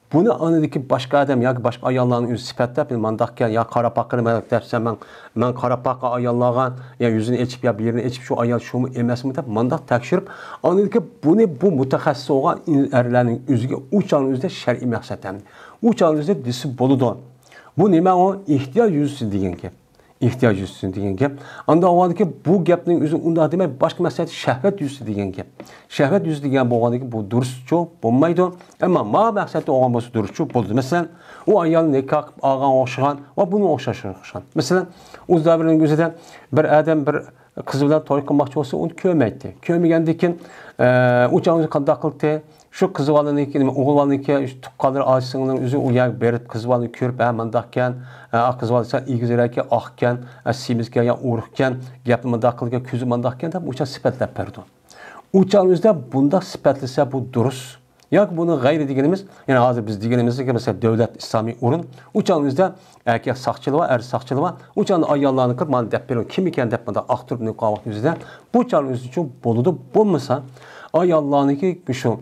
بۇنى ئاندىكى باشقا ئادەم ياكى باشقا ئاياللارنىڭ ئۆزى سۈپەتلەپ، مانداقكەن يا قارا پاقىرى مەن دەپسەن، مەن، مەن قارا پاقا ئاياللارغا يا يۈزىنى ئېچىپ يا بىر يېرىنى ئېچىپ شۇ ئايال شۇمۇ ئەمەسمۇ دەپ مانداق تەكشۈرۈپ، ئاندىكى بۇنى بۇ مۇتەخەسسىس بولغان ئەرلەرنىڭ ئۆزىگە ئۇ چاغنىڭ ئۆزىدە شەرئىي مەقسەت ئەمدى. ئۇ چاغنىڭ ئۆزىدە دېسە بولىدۇ. بۇ نېمە ئۇ؟ ئېھتىياج يۈزىسىدىن دېگەن گەپ. ئېھتىياج يۈزىسىدىن دېگەن گەپ. ئاندا ئاۋۋالدىكى بۇ گەپنىڭ ئۆزى ئۇنداق دېمەي، باشقا مەقسەت شەھۋەت يۈزىسى دېگەن گەپ. شەھۋەت يۈزىسى دېگەن بولغاندىكى بۇ دۇرۇسچۇ بولمايدۇ. ئەمما ما مەقسەتتە ئوغان بولسا دۇرۇسچۇ بولىدۇ. مەسىلەن، ئۇ ئايالنى نىكاھ قىلىپ ئالغان ئوخشىغان ۋە بۇنىڭ ئوخشاش ئوخشىغان. مەسىلەن، ئۇ دەۋرنىڭ ئۆزىدە بىر ئادەم بىر قىز بىلەن توي قىلماقچى بولسا، ئۇنى كۆرمەيتتى. كۆرمىگەندىن كېيىن، ئە، ئۇ چاغ ئۆزى قانداق قىلدى؟ شۇ قىز بالىنىڭكى، نېمە، ئوغۇل بالىنىڭكى، شۇ تۇغقانلىرى، ئاچا-سىڭىللىرىنىڭ ئۆزى ئۇ يەرگە بېرىپ، قىز بالىنى كۆرۈپ، ھە، مانداقكەن، ھە، قىز بالا دېسە، ئېگىزرەككەن، ئاقكەن، ھە، سېمىزكەن يا ئورۇقكەن، گەپنى مانداق قىلغان، كۆزى مانداقكەن دەپ، ئۇ چاغ سۈپەتلەپ بەردى. ئۇ چاغ ئۆزىدە بۇنداق سۈپەتلىسە، بۇ دۇرۇس. ياكى بۇنىڭ غەيرى دېگىنىمىز، يەنى ھازىر بىز دېگىنىمىزدىكى، مەسىلەن، دۆلەت ئىسلامىي ئورۇن، ئۇ چاغ ئۆزىدە ئەركەك ساقچىلار بار، ئەر ساقچىلار بار. ئۇ چاغدا ئاياللارنى كىرىپ، مانا دەپ بېرىڭ، كىم ئىكەن دەپ مۇنداق ئاختۇرۇپ نېمە قىلغان ۋاقتى ئۆزىدە، بۇ چاغ ئۆزى ئۈچۈن بولىدۇ. بولمىسا، ئاياللارنىڭكى شۇ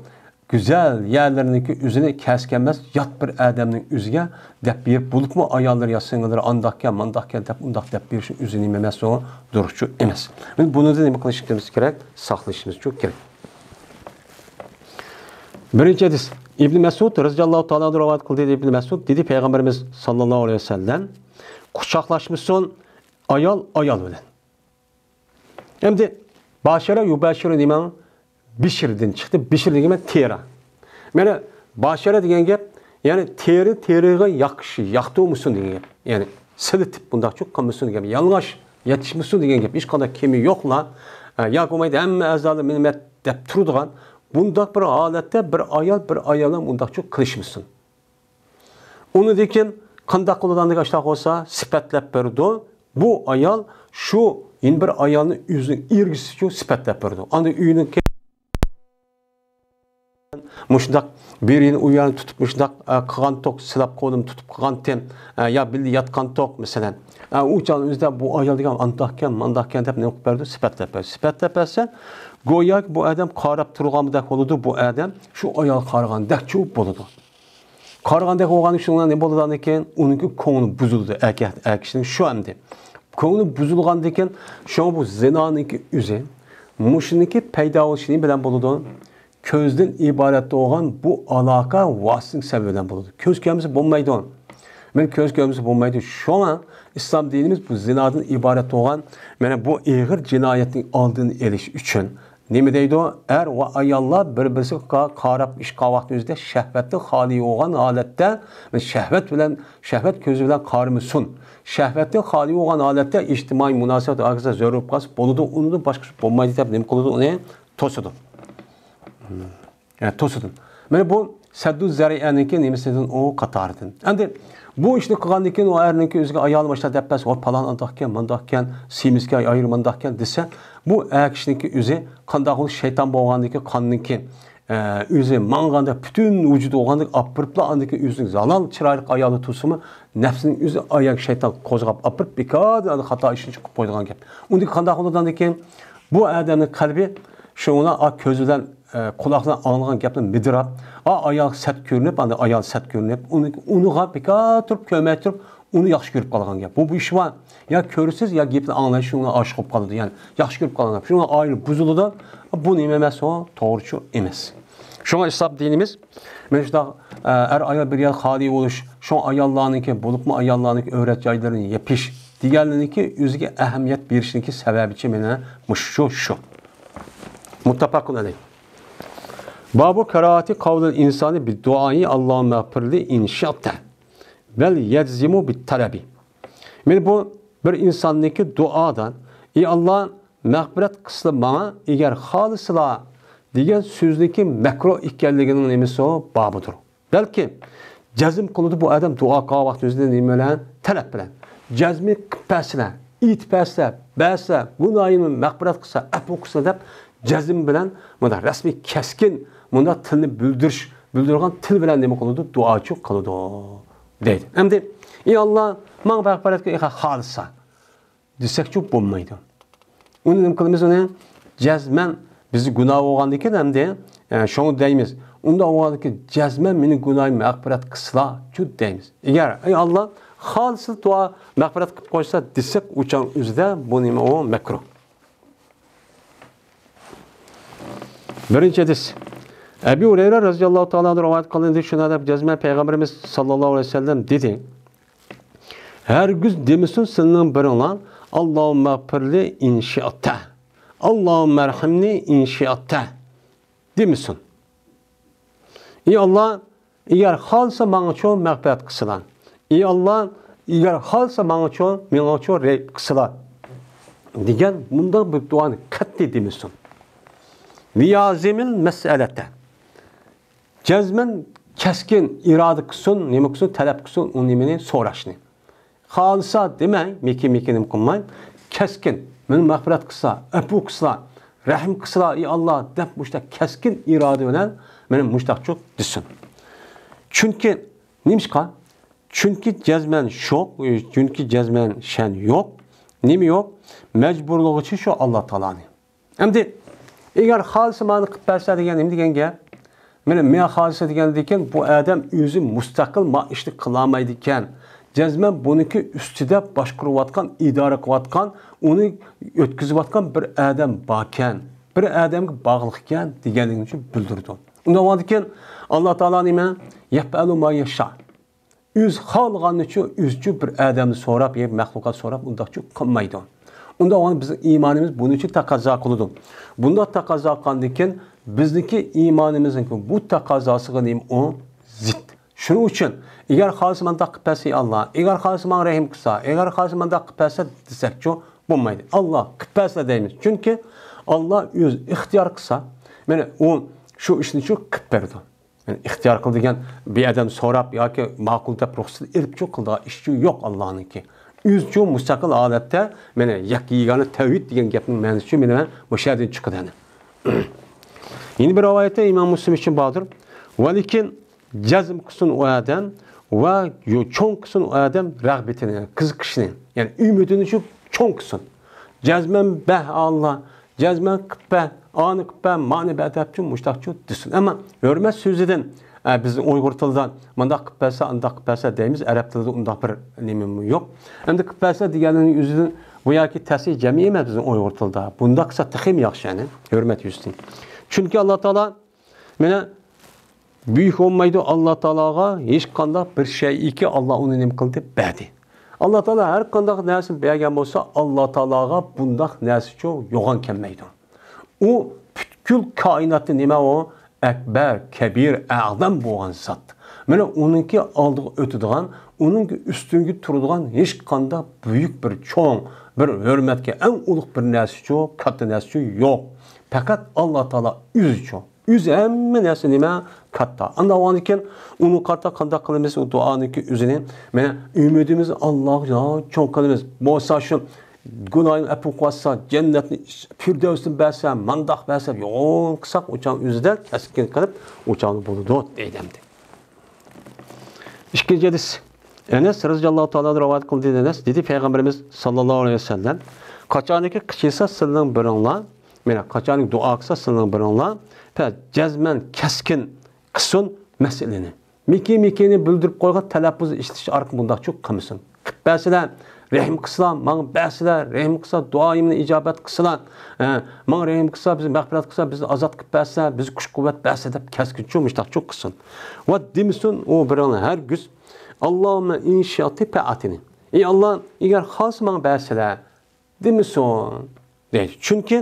گۈزەل يەرلىرىنىڭكى ئۆزىنى كەس كەلمەس يات بىر ئادەمنىڭ ئۆزىگە دەپ بېرىپ، بولۇپمۇ ئاياللىرى يا سىڭىللىرى ئانداقكەن، مانداقكەن دەپ، ئۇنداق دەپ بېرىشنىڭ ئۆزى نېمە ئەمەس، ئۇ دۇرۇسچۇ ئەمەس. مەن بۇنىڭدىن نېمە قىلىشىمىز كېرەك؟ ساقلىشىمىز كېرەك. بىرىنچى ھەدىس. ئىبن مەسئۇد رەزىياللاھۇ تائالا ئەنھۇ رىۋايەت قىلدى، ئىبن مەسئۇد دېدى، پەيغەمبىرىمىز ساللاللاھۇ ئەلەيھى ۋەسەللەم، قۇچاقلاشمىسۇن ئايال ئايال بىلەن. ئەمدى باشەرە يۇبەشىرۇ دېمەڭ، بىشىردىن چىقتى، بىشىر دېگەن تېرە. مانا باشەرە دېگەن گەپ، يەنى تېرە تېرىغا ياقىشى، ياقتۇرمىسۇن دېگەن گەپ. يەنى سىلىتىپ بۇنداقچۇ قىلمىسۇن دېگەن گەپ. يالىڭاچ يېتىشمىسۇن دېگەن گەپ. ھېچقانداق كېمى يوقلا، ھە، يا بولمايدۇ ھەممە ئەزالار مېنى مەت دەپ تۇرىدىغان بۇنداق بىر ھالەتتە بىر ئايال بىر ئايال بىلەن بۇنداقچۇ قىلىشمىسۇن. ئۇنىڭدىن كېيىن قانداق قىلىدىغاندىكى ئاشۇنداق بولسا سۈپەتلەپ بېرىدۇ. بۇ ئايال شۇ يەنە بىر ئايالنى ئۆزىنىڭ ئېرىگىسىچۇ سۈپەتلەپ بېرىدۇ. ئاندىن ئۆينىڭ مۇشۇنداق بىرىنى ئۇ يەرنى تۇتۇپ مۇشۇنداق، ئە، قىلغانتۇق، سىلاپ قولۇم تۇتۇپ قىلغانتىم، ئە، يا بىللە ياتقانتۇق، مەسىلەن. ئە، ئۇ چاغنىڭ ئۆزىدە بۇ ئايال دېگەن ئانداقكەن، مانداقكەن دەپ نېمە قىلىپ بەردى؟ سۈپەتلەپ بەردى. سۈپەتلەپ بەرسە، گوياكى بۇ ئادەم قاراپ تۇرغاندەك بولىدۇ، بۇ ئادەم شۇ ئايال قارىغاندەكچۇ بولىدۇ. قارىغاندەك بولغاندىكىن شۇنىڭ نېمە بولىدۇ ئاندىن كېيىن؟ ئۇنىڭكى كۆڭلى بۇزۇلىدۇ، ئەركەك، ئەر كىشىنىڭ شۇ ئەمدى. كۆڭلى بۇزۇلغاندىن كېيىن، شۇڭا بۇ زىنانىڭكى ئۆزى، مۇشۇنىڭكى پەيدا بولۇشى نېمە بىلەن بولىدۇ؟ كۆزدىن ئىبارەت بولغان بۇ ئالاقە ۋاسىتىنىڭ سەۋەبى بىلەن بولىدۇ. كۆز كۆرمىسە بولمايدۇ. مانا كۆز كۆرمىسە بولمايدۇ. شۇڭا ئىسلام دىنىمىز بۇ زىنادىن ئىبارەت بولغان، مانا بۇ ئېغىر جىنايەتنىڭ ئالدىنى ئېلىش ئۈچۈن نېمە دەيدۇ؟ ئەر ۋە ئاياللار بىر-بىرسىگە قا-، قاراپ ئىش قىلغان ۋاقتىمىزدا شەھۋەتتىن خالىي بولغان ھالەتتە، شەھۋەت بىلەن، شەھۋەت كۆزى بىلەن قارىمىسۇن. شەھۋەتتىن خالىي بولغان ھالەتتە ئىجتىمائىي مۇناسىۋەت ھاكىزا زۆرۈر بولۇپ قالسا بولىدۇ، ئۇنىڭدىن باشقا ئىش بولمايدۇ دەپ نېمە قىلىدۇ؟ ئۇنى توسىدۇ. يەنى توسىدۇ. مانا بۇ سەددۇ زەرىئەنىڭكى نېمىسىدىن، ئۇ قاتارىدىن. ئەمدى بۇ ئىشنى قىلغاندىن كېيىن ئۇ ئەرنىڭكى ئۆزىگە ئايالى مۇشۇنداق دەپ بەرسە، ۋاي پالان ئانداقكەن، مانداقكەن، سېمىزكەن، ئايرى مانداقكەن دېسە، بۇ ئەر كىشىنىڭكى ئۆزى قانداق بولۇش شەيتان بولغاندىكى قاندىكى، ئە، ئۆزى ماڭغاندا پۈتۈن ۋۇجۇدى بولغاندىكى ئاپىرىپلا ئاندىكى ئۆزىنىڭ زالال چىرايلىق ئايالى تۇرسىمۇ، نەپسىنىڭ ئۆزى ئاياغ شەيتان قوزغاپ ئاپىرىپ، بىكاردىن خاتا ئىشنى قىلىپ قويىدىغان گەپ. ئۇندىكى قانداق بولىدۇ ئاندىن كېيىن؟ بۇ ئادەمنىڭ قەلبى شۇڭا ئا كۆزى بىلەن، ئە، قۇلاق بىلەن ئاڭلىغان گەپنى مىدىراپ، ئا ئايال سەت كۆرۈنۈپ، ئاندىن ئايال سەت كۆرۈنۈپ، ئۇنى، ئۇنىغا بىكار تۇرۇپ كۆرمەي تۇرۇپ، ئۇنى ياخشى كۆرۈپ قالغان گەپ. بۇ، بۇ ئىش بار. يا كۆرىسىز، يا گېپىنى ئاڭلايسىز، شۇڭا ئاشىق بولۇپ قالىدۇ. يەنى ياخشى كۆرۈپ قالغان گەپ. شۇڭا ئائىلە بۇزۇلىدۇ. بۇ نېمە ئەمەس ئۇ؟ توغرىچۇ ئەمەس. شۇڭا ئىسلام دىنىمىز مانا شۇنداق، ئە، ئەر ئايال بىر يەر خالىي بولۇش، شۇڭا ئاياللارنىڭكى، بولۇپمۇ ئاياللارنىڭكى ئۆرەت جايلىرىنى يېپىش دېگەنلىرىنىڭكى ئۆزىگە ئەھمىيەت بېرىشنىڭكى سەۋەبىچە مانا مۇشۇ شۇ. مۇتتەپەقۇن ئەلەيھ. بابۇ كاراھەتى قەۋلىل ئىنسانى بىددۇئائى ئاللاھۇممەغفىرلى ئىن شىئتە ۋەل يەجزىمۇ بىتتەلەبى. مانا بۇ بىر ئىنساننىڭكى دۇئادا، ئى ئاللا، مەغپىرەت قىلسىلا ماڭا، ئەگەر خالىسىلا دېگەن سۆزنىڭكى مەكرۇھ ئىكەنلىكىنىڭ نېمىسى ئۇ؟ بابىدۇر. بەلكى جەزم قىلىدۇ بۇ ئادەم دۇئا قىلغان ۋاقتىمىزدا نېمە بىلەن؟ تەلەپ بىلەن. جەزمى قىلىپ بەرسىلە، ئېيتىپ بەرسىلە، بەرسىلە، گۇناھىمنى مەغپىرەت قىلسا، ئەپۇ قىلسا دەپ جەزم بىلەن مۇنداق رەسمىي كەسكىن، مۇنداق تىلنى بىلدۈرۈش، بىلدۈرىدىغان تىل بىلەن نېمە قىلىدۇ؟ دۇئاچۇ قىلىدۇ دەيدۇ. ئەمدى، ئى ئاللا، ماڭا مەغپىرەت قىل، ئى خالىسا. دېسەكچۇ بولمايدۇ. ئۇنى نېمە قىلىمىز ئۇنى؟ جەزمەن بىز گۇناھ بولغاندىكىن ئەمدى، ئە، شۇڭا دەيمىز. ئۇنداق بولغاندىكىن جەزمەن مېنىڭ گۇناھىمنى مەغپىرەت قىلسىلا، شۇ دەيمىز. ئەگەر، ئەي ئاللا، خالىسلا دۇئا مەغپىرەت قىلىپ قويسا دېسەك، ئۇ چاغ ئۆزىدە بۇ نېمە ئۇ؟ مەكرۇھ. بىرىنچى ھەدىس. ئەبۇ ھۇرەيرە رەزىياللاھۇ تائالا ئەنھۇ رىۋايەت قىلىندى، شۇنى دەپ جەزمەن پەيغەمبىرىمىز ساللاللاھۇ ئەلەيھى ۋەسەللەم دېدى، ھەرگىز دېمىسۇن سىلىنىڭ بىرىڭلار، ئاللاھۇممەغفىرلى ئىن شىئتە، ئاللاھۇممەرھەمنى ئىن شىئتە دېمىسۇن. ئى ئاللا، ئەگەر خالىسا ماڭىچۇ مەغپىرەت قىلسىلا. ئى ئاللا، ئەگەر خالىسا ماڭىچۇ، مېڭىچۇ رەھىم قىلسىلا دېگەن مۇنداق بىر دۇئانى قەتئىي دېمىسۇن. لىيازىمىل مەسئەلەتە. جەزمەن كەسكىن ئىرادە قىلسۇن، نېمە قىلسۇن، تەلەپ قىلسۇن ئۇ نېمىنى سوراشنى. خالىسا دېمەي، مىكى مىكى نېمە قىلماي، كەسكىن، مېنى مەغپىرەت قىلسا، ئەپۇ قىلسا، رەھىم قىلسىلا، ئى ئاللا، دەپ مۇشتاق كەسكىن ئىرادە بىلەن مېنى مۇشتاقچۇ دېسۇن. چۈنكى، نېمىشقا؟ چۈنكى جەزمەن شوق، چۈنكى جەزمەن شەن يوق. نېمە يوق؟ مەجبۇرلىغۇچى شۇ ئاللا تائالانى. ئەمدى، ئەگەر خالىسا مانا قىلىپ بەرسە دېگەن نېمە دېگەن گەپ؟ مانا، مېڭە خالىسا دېگەندىكىن، بۇ ئادەم ئۆزى مۇستەقىل ما ئىشنى قىلالمايدىكەن. جەزمەن بۇنىڭكى ئۈستىدە باشقۇرۇۋاتقان، ئىدارە قىلىۋاتقان، ئۇنى ئۆتكۈزۈۋاتقان بىر ئادەم باركەن، بىر ئادەمگە باغلىقكەن دېگەنلىكىنى بىلدۈرىدۇ. ئۇنداق بولغاندىكىن، ئاللا تائالا نېمە؟ يەپئەلۇ ما يەشا. ئۆزى خالىغاننىچۇ، ئۆزىچۇ بىر ئادەمنى سوراپ يا مەخلۇقات سوراپ ئۇنداقچۇ قىلمايدۇ. ئۇنداق بولغاندا بىزنىڭ ئىمانىمىز بۇنىچۇ تەقەززا قىلىدۇ. بۇنداق تەقەززا قىلغاندىكىن بىزنىڭكى ئىمانىمىزنىڭكى بۇ تەقەززاسىغا نېمە ئۇ؟ زىت. شۇنىڭ ئۈچۈن، ئەگەر خالىسا مانداق قىلىپ بەرسە، ئاللا، ئەگەر خالىسا ماڭا رەھىم قىلسا، ئەگەر خالىسا مانداق قىلىپ بەرسە دېسەكچۇ بولمايدۇ. ئاللا، قىلىپ بەرسە دەيمىز. چۈنكى ئاللا ئۆزى ئىختىيار قىلسا، مانا ئۇ شۇ ئىشنىچۇ قىلىپ بېرىدۇ. يەنى ئىختىيار قىل دېگەن بىر ئادەم سوراپ ياكى ماقۇل دەپ رۇخسەت ئېلىپچۇ قىلىدىغان ئىشچۇ يوق ئاللانىڭكى. ئۆزىچۇ مۇستەقىل ھالەتتە، مانا يەككە يېگانە تەۋھىد دېگەن گەپنىڭ مەنىسىچۇ مانا مۇشۇ يەردىن چىقىدۇ. يەنە بىر رىۋايەتتە ئىمام مۇسلىم ئۈچۈن باردۇر. ۋەلىكىن جەزم قىلسۇن ئۇ ئادەم ۋە يو-، چوڭ قىلسۇن ئۇ ئادەم رەغبىتىنى، قىزىقىشىنى، يەنى ئۈمىدىنى شۇ چوڭ قىلسۇن. جەزمەن بەھ ئاللا، جەزمەن قىپە، ئانى قىپە، مانى بە دەپچۇ، مۇشتاقچۇ دېسۇن. ئەمما ھۆرمەت سۆزىدىن، ئە، بىزنىڭ ئۇيغۇر تىلىدا مانداق قىپەسە، ئانداق قىپەسە دەيمىز، ئەرەب تىلىدا ئۇنداق بىر نېمە يوق. ئەمدى قىپەسە دېگەننىڭ ئۆزىدىن بۇ ياكى تەسى جەمئىي ئەمەس بىزنىڭ ئۇيغۇر تىلىدا. بۇنداق قىلسا تېخىمۇ ياخشى، يەنى ھۆرمەت يۈزىسىدىن. چۈنكى ئاللا تائالا مانا بۈيۈك بولمايدۇ، ئاللا تائالاغا ھېچقانداق بىر شەيئىكى ئاللا ئۇنى نېمە قىلدى؟ بەردى. ئاللا تائالا ھەر قانداق نەرسىنى بەرگەن بولسا، ئاللا تائالاغا بۇنداق نەرسىچۇ يوغان كەلمەيدۇ. ئۇ پۈتكۈل كائىناتتا نېمە ئۇ؟ ئەكبەر، كەبىر، ئەزەم بولغان زات. مانا ئۇنىڭكى ئالدىغا ئۆتىدىغان، ئۇنىڭكى ئۈستۈنگە تۇرىدىغان ھېچقانداق بۈيۈك بىر چوڭ، بىر ھۆرمەتكە ئەڭ ئۇلۇغ بىر نەرسىچۇ، كاتتا نەرسىچۇ يوق. پەقەت ئاللا تائالا ئۆزىچۇ. ئۆزى ھەممە نەرسە نېمە؟ كاتتا. ئانداق بولغاندىن كېيىن ئۇنى كاتتا قانداق قىلىمىز؟ ئۇ دۇئانىڭكى ئۆزىنى، مانا، ئۈمىدىمىزنى ئاللاغا چوڭ قىلىمىز. بولسا شۇ گۇناھىمنى ئەپۇ قىلىۋاتسا، جەننەتنى، پىردەۋسنى بەرسە، مانداق بەرسە، يوغان قىلساق، ئۇ چاغ ئۆزىدە كەسكىن قىلىپ، ئۇ چاغدا بولىدۇ، دەيدۇ ئەمدى. ئىككىنچى ھەدىس. ئەنەس رەزىياللاھۇ تائالا ئەنھۇ رىۋايەت قىلدى، ئەنەس دېدى، پەيغەمبىرىمىز ساللاللاھۇ ئەلەيھى ۋەسەللەم، قاچانكى قىچىشسا سىلىنىڭ بىرىڭلار، مانا، قاچانكى دۇئا قىلسا سىلىنىڭ بىرىڭلار، پە-، جەزمەن كەسكىن قىلسۇن مەسىلىنى. مىكى-مىكىنى بىلدۈرۈپ قويغان تەلەپپۇز ئىشلىتىش ئارقىلىق بۇنداق چۇ قىلمىسۇن. قىپ بەرسىلە، رەھىم قىلسىلا، ماڭا بەرسىلە، رەھىم قىلسا، دۇئايىمنى ئىجابەت قىلسىلا، ھە، ماڭا رەھىم قىلسا، بىزنى مەغپىرەت قىلسا، بىزنى ئازاد قىلىپ بەرسە، بىزگە كۈچ-قۇۋۋەت بەرسە دەپ كەسكىن چۇ مۇشتاق چۇ قىلسۇن. ۋە دېمىسۇن ئۇ بىرىڭلار ھەرگىز، «ئاللاھۇممە ئىن شىئتە فەئەتىنى.» «ئەي ئاللا، ئەگەر خالىسا ماڭا بەرسىلە.» دېمىسۇن، دەيدۇ. چۈنكى،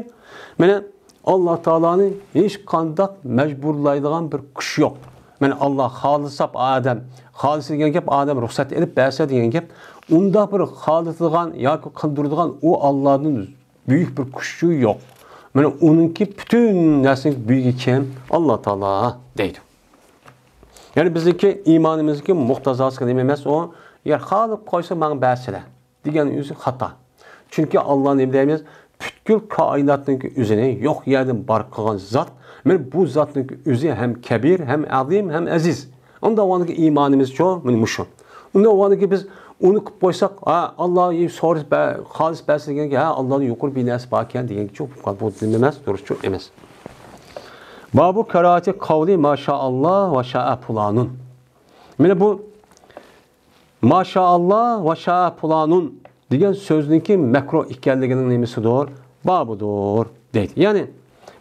مانا، ئاللا تائالانى ھېچقانداق مەجبۇرلايدىغان بىر كۈچ يوق. مانا، ئاللا خالىسا ئادەم، خالىسا دېگەن گەپ، ئادەم رۇخسەت ئېلىپ بەرسە دېگەن گەپ، ئۇنداق بىر خالىتىدىغان ياكى قىلدۇرىدىغان ئۇ ئاللادىن بۈيۈك بىر كۈچ يوق. مانا، ئۇنىڭكى پۈتۈن نەرسىنىڭ بۈيۈكى كىم؟ ئاللا تائالا، دەيدۇ. يەنى بىزنىڭكى ئىمانىمىزنىڭكى مۇقتازاسى نېمە ئەمەس ئۇ؟ يەر خالىپ قويسا ماڭا بەرسىلە. دېگەن ئۆزى خاتا. چۈنكى ئاللا نېمە دەيمىز؟ پۈتكۈل كائىناتنىڭكى ئۆزىنى يوق يەردىن بار قىلغان زات. مانا بۇ زاتنىڭكى ئۆزى ھەم كەبىر، ھەم ئەزىم، ھەم ئەزىز. ئۇنداق بولغاندىكى ئىمانىمىزچۇ؟ مانا مۇشۇ. ئۇنداق بولغاندىكى بىز ئۇنى قىلىپ قويساق، ھە، ئاللا سورىسا بە-، خالىس بەرسە دېگەنگە، ھە، ئاللادىن يۇقىرى بىر نەرسە باركەن دېگەنگىچۇ، بۇ نېمە ئەمەس، دۇرۇسچۇ ئەمەس. بابۇ كاراھەتى قەۋلى ماشائاللا ۋە شائە پۇلانۇن. مانا بۇ ماشائاللا ۋە شائە پۇلانۇن دېگەن سۆزنىڭكى مەكرۇھ ئىكەنلىكىنىڭ نېمىسىدۇر؟ بابىدۇر، دەيدۇ. يەنى